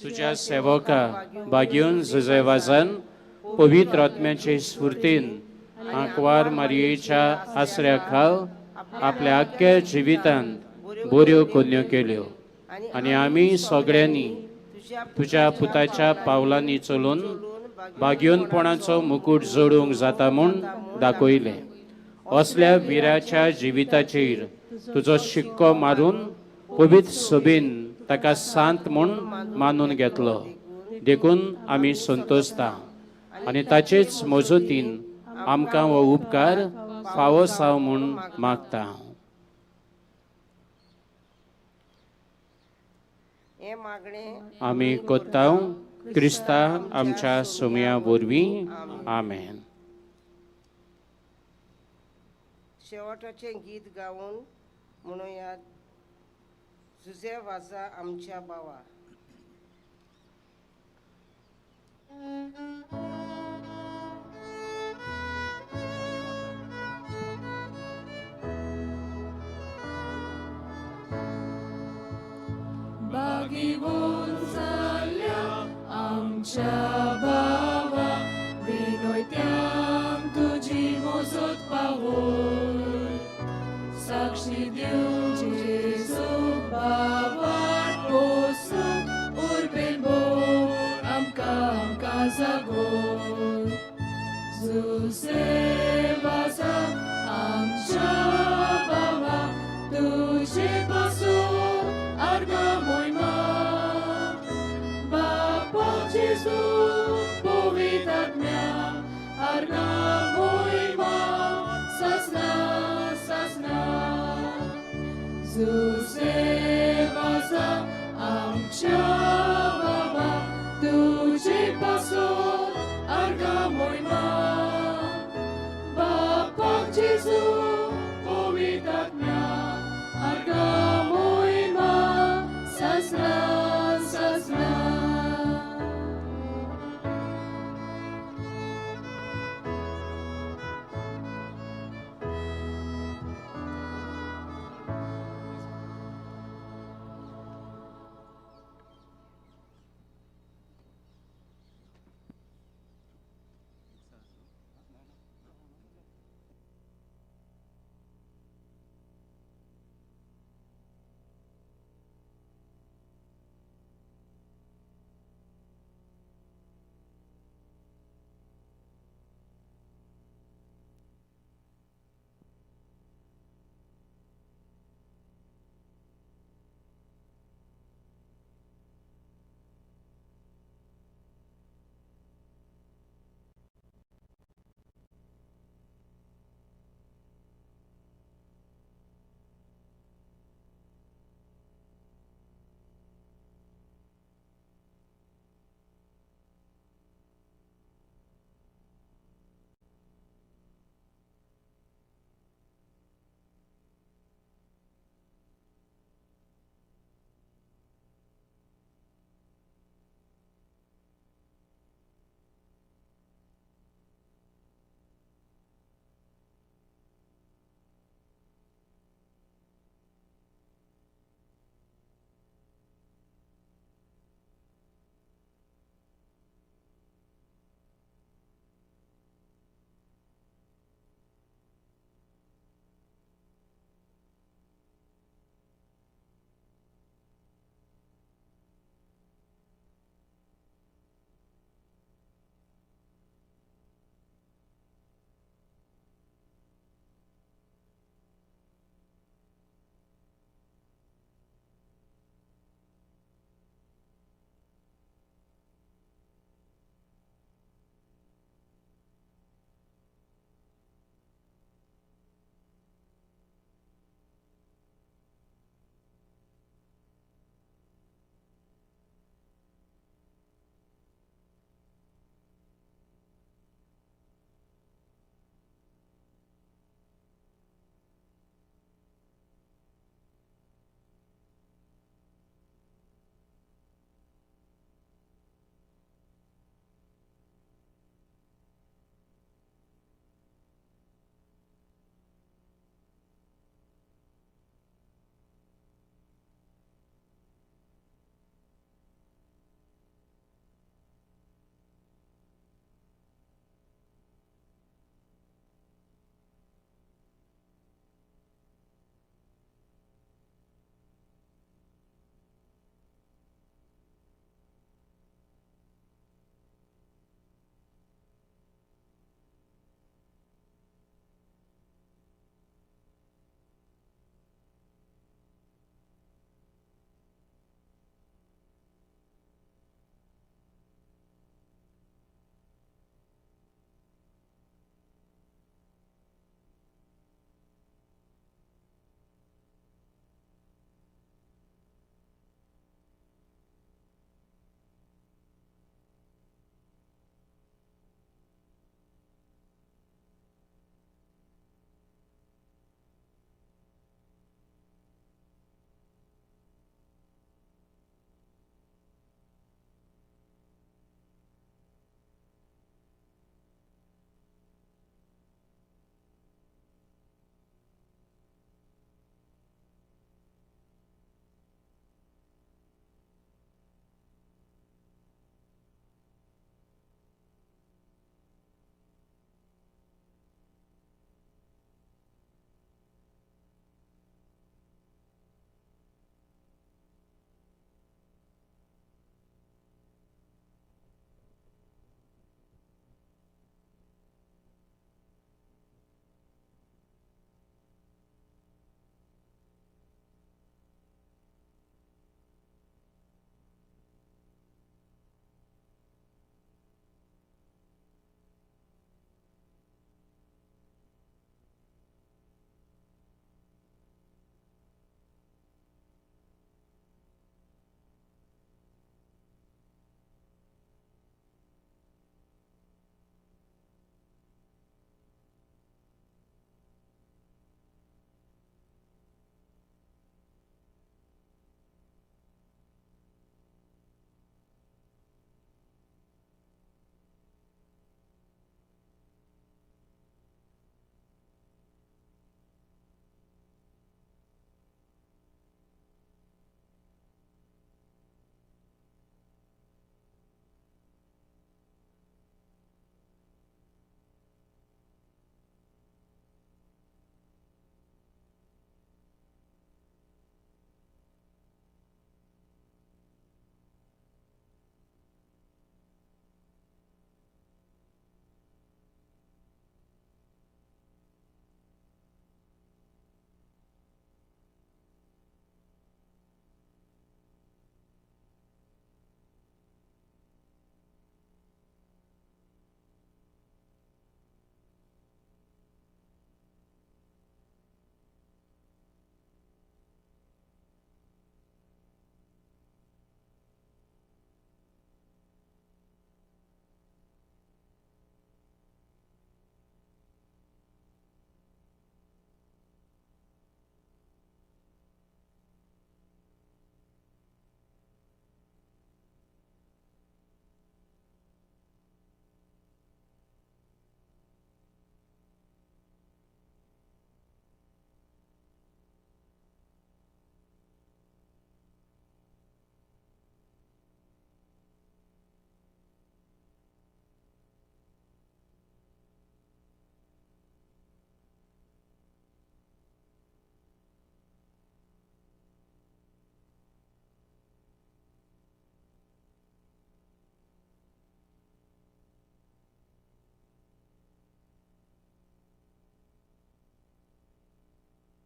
तुज्या सेवका बागयोन जुझे वाजान पवित्र आत्म्याचे स्फुर्तीन आंकवार मारयेच्या आसऱ्या खाल आपल्या आख्ख्या जिवितांत बऱ्यो कोन्यो केल्यो आनी आमी सगळ्यांनी तुज्या पुताच्या पावलांनी चलून बागयोनपणाचो मुकूट जोडूंक जाता म्हूण दाखयलें. असल्या विराच्या जिविताचेर तुजो शिक्को मारून पवित्र सभेन ताका सांत म्हूण मानून घेतलो. देखून आमी संतोषता आनी ताचेच मजतीन आमकां हो उपकार फावो साव म्हूण मागता. आमी कोत्ताव क्रिस्ता आमच्या सोम्या वरवीं. आमेन. शेवटाचें गीत गावन म्हणुया जुझे वाजा आमच्या बावा. बागीवोन जाल्या आमच्या बाबा, विनोयत्यांक तुजी मोजत पावोय. साक्षी दिवंक जेजू बाबार पोसूंक उर्बेन भोर आमकां आमकां जागोय. जुझे वाजा आमच्या बाबा, जेजू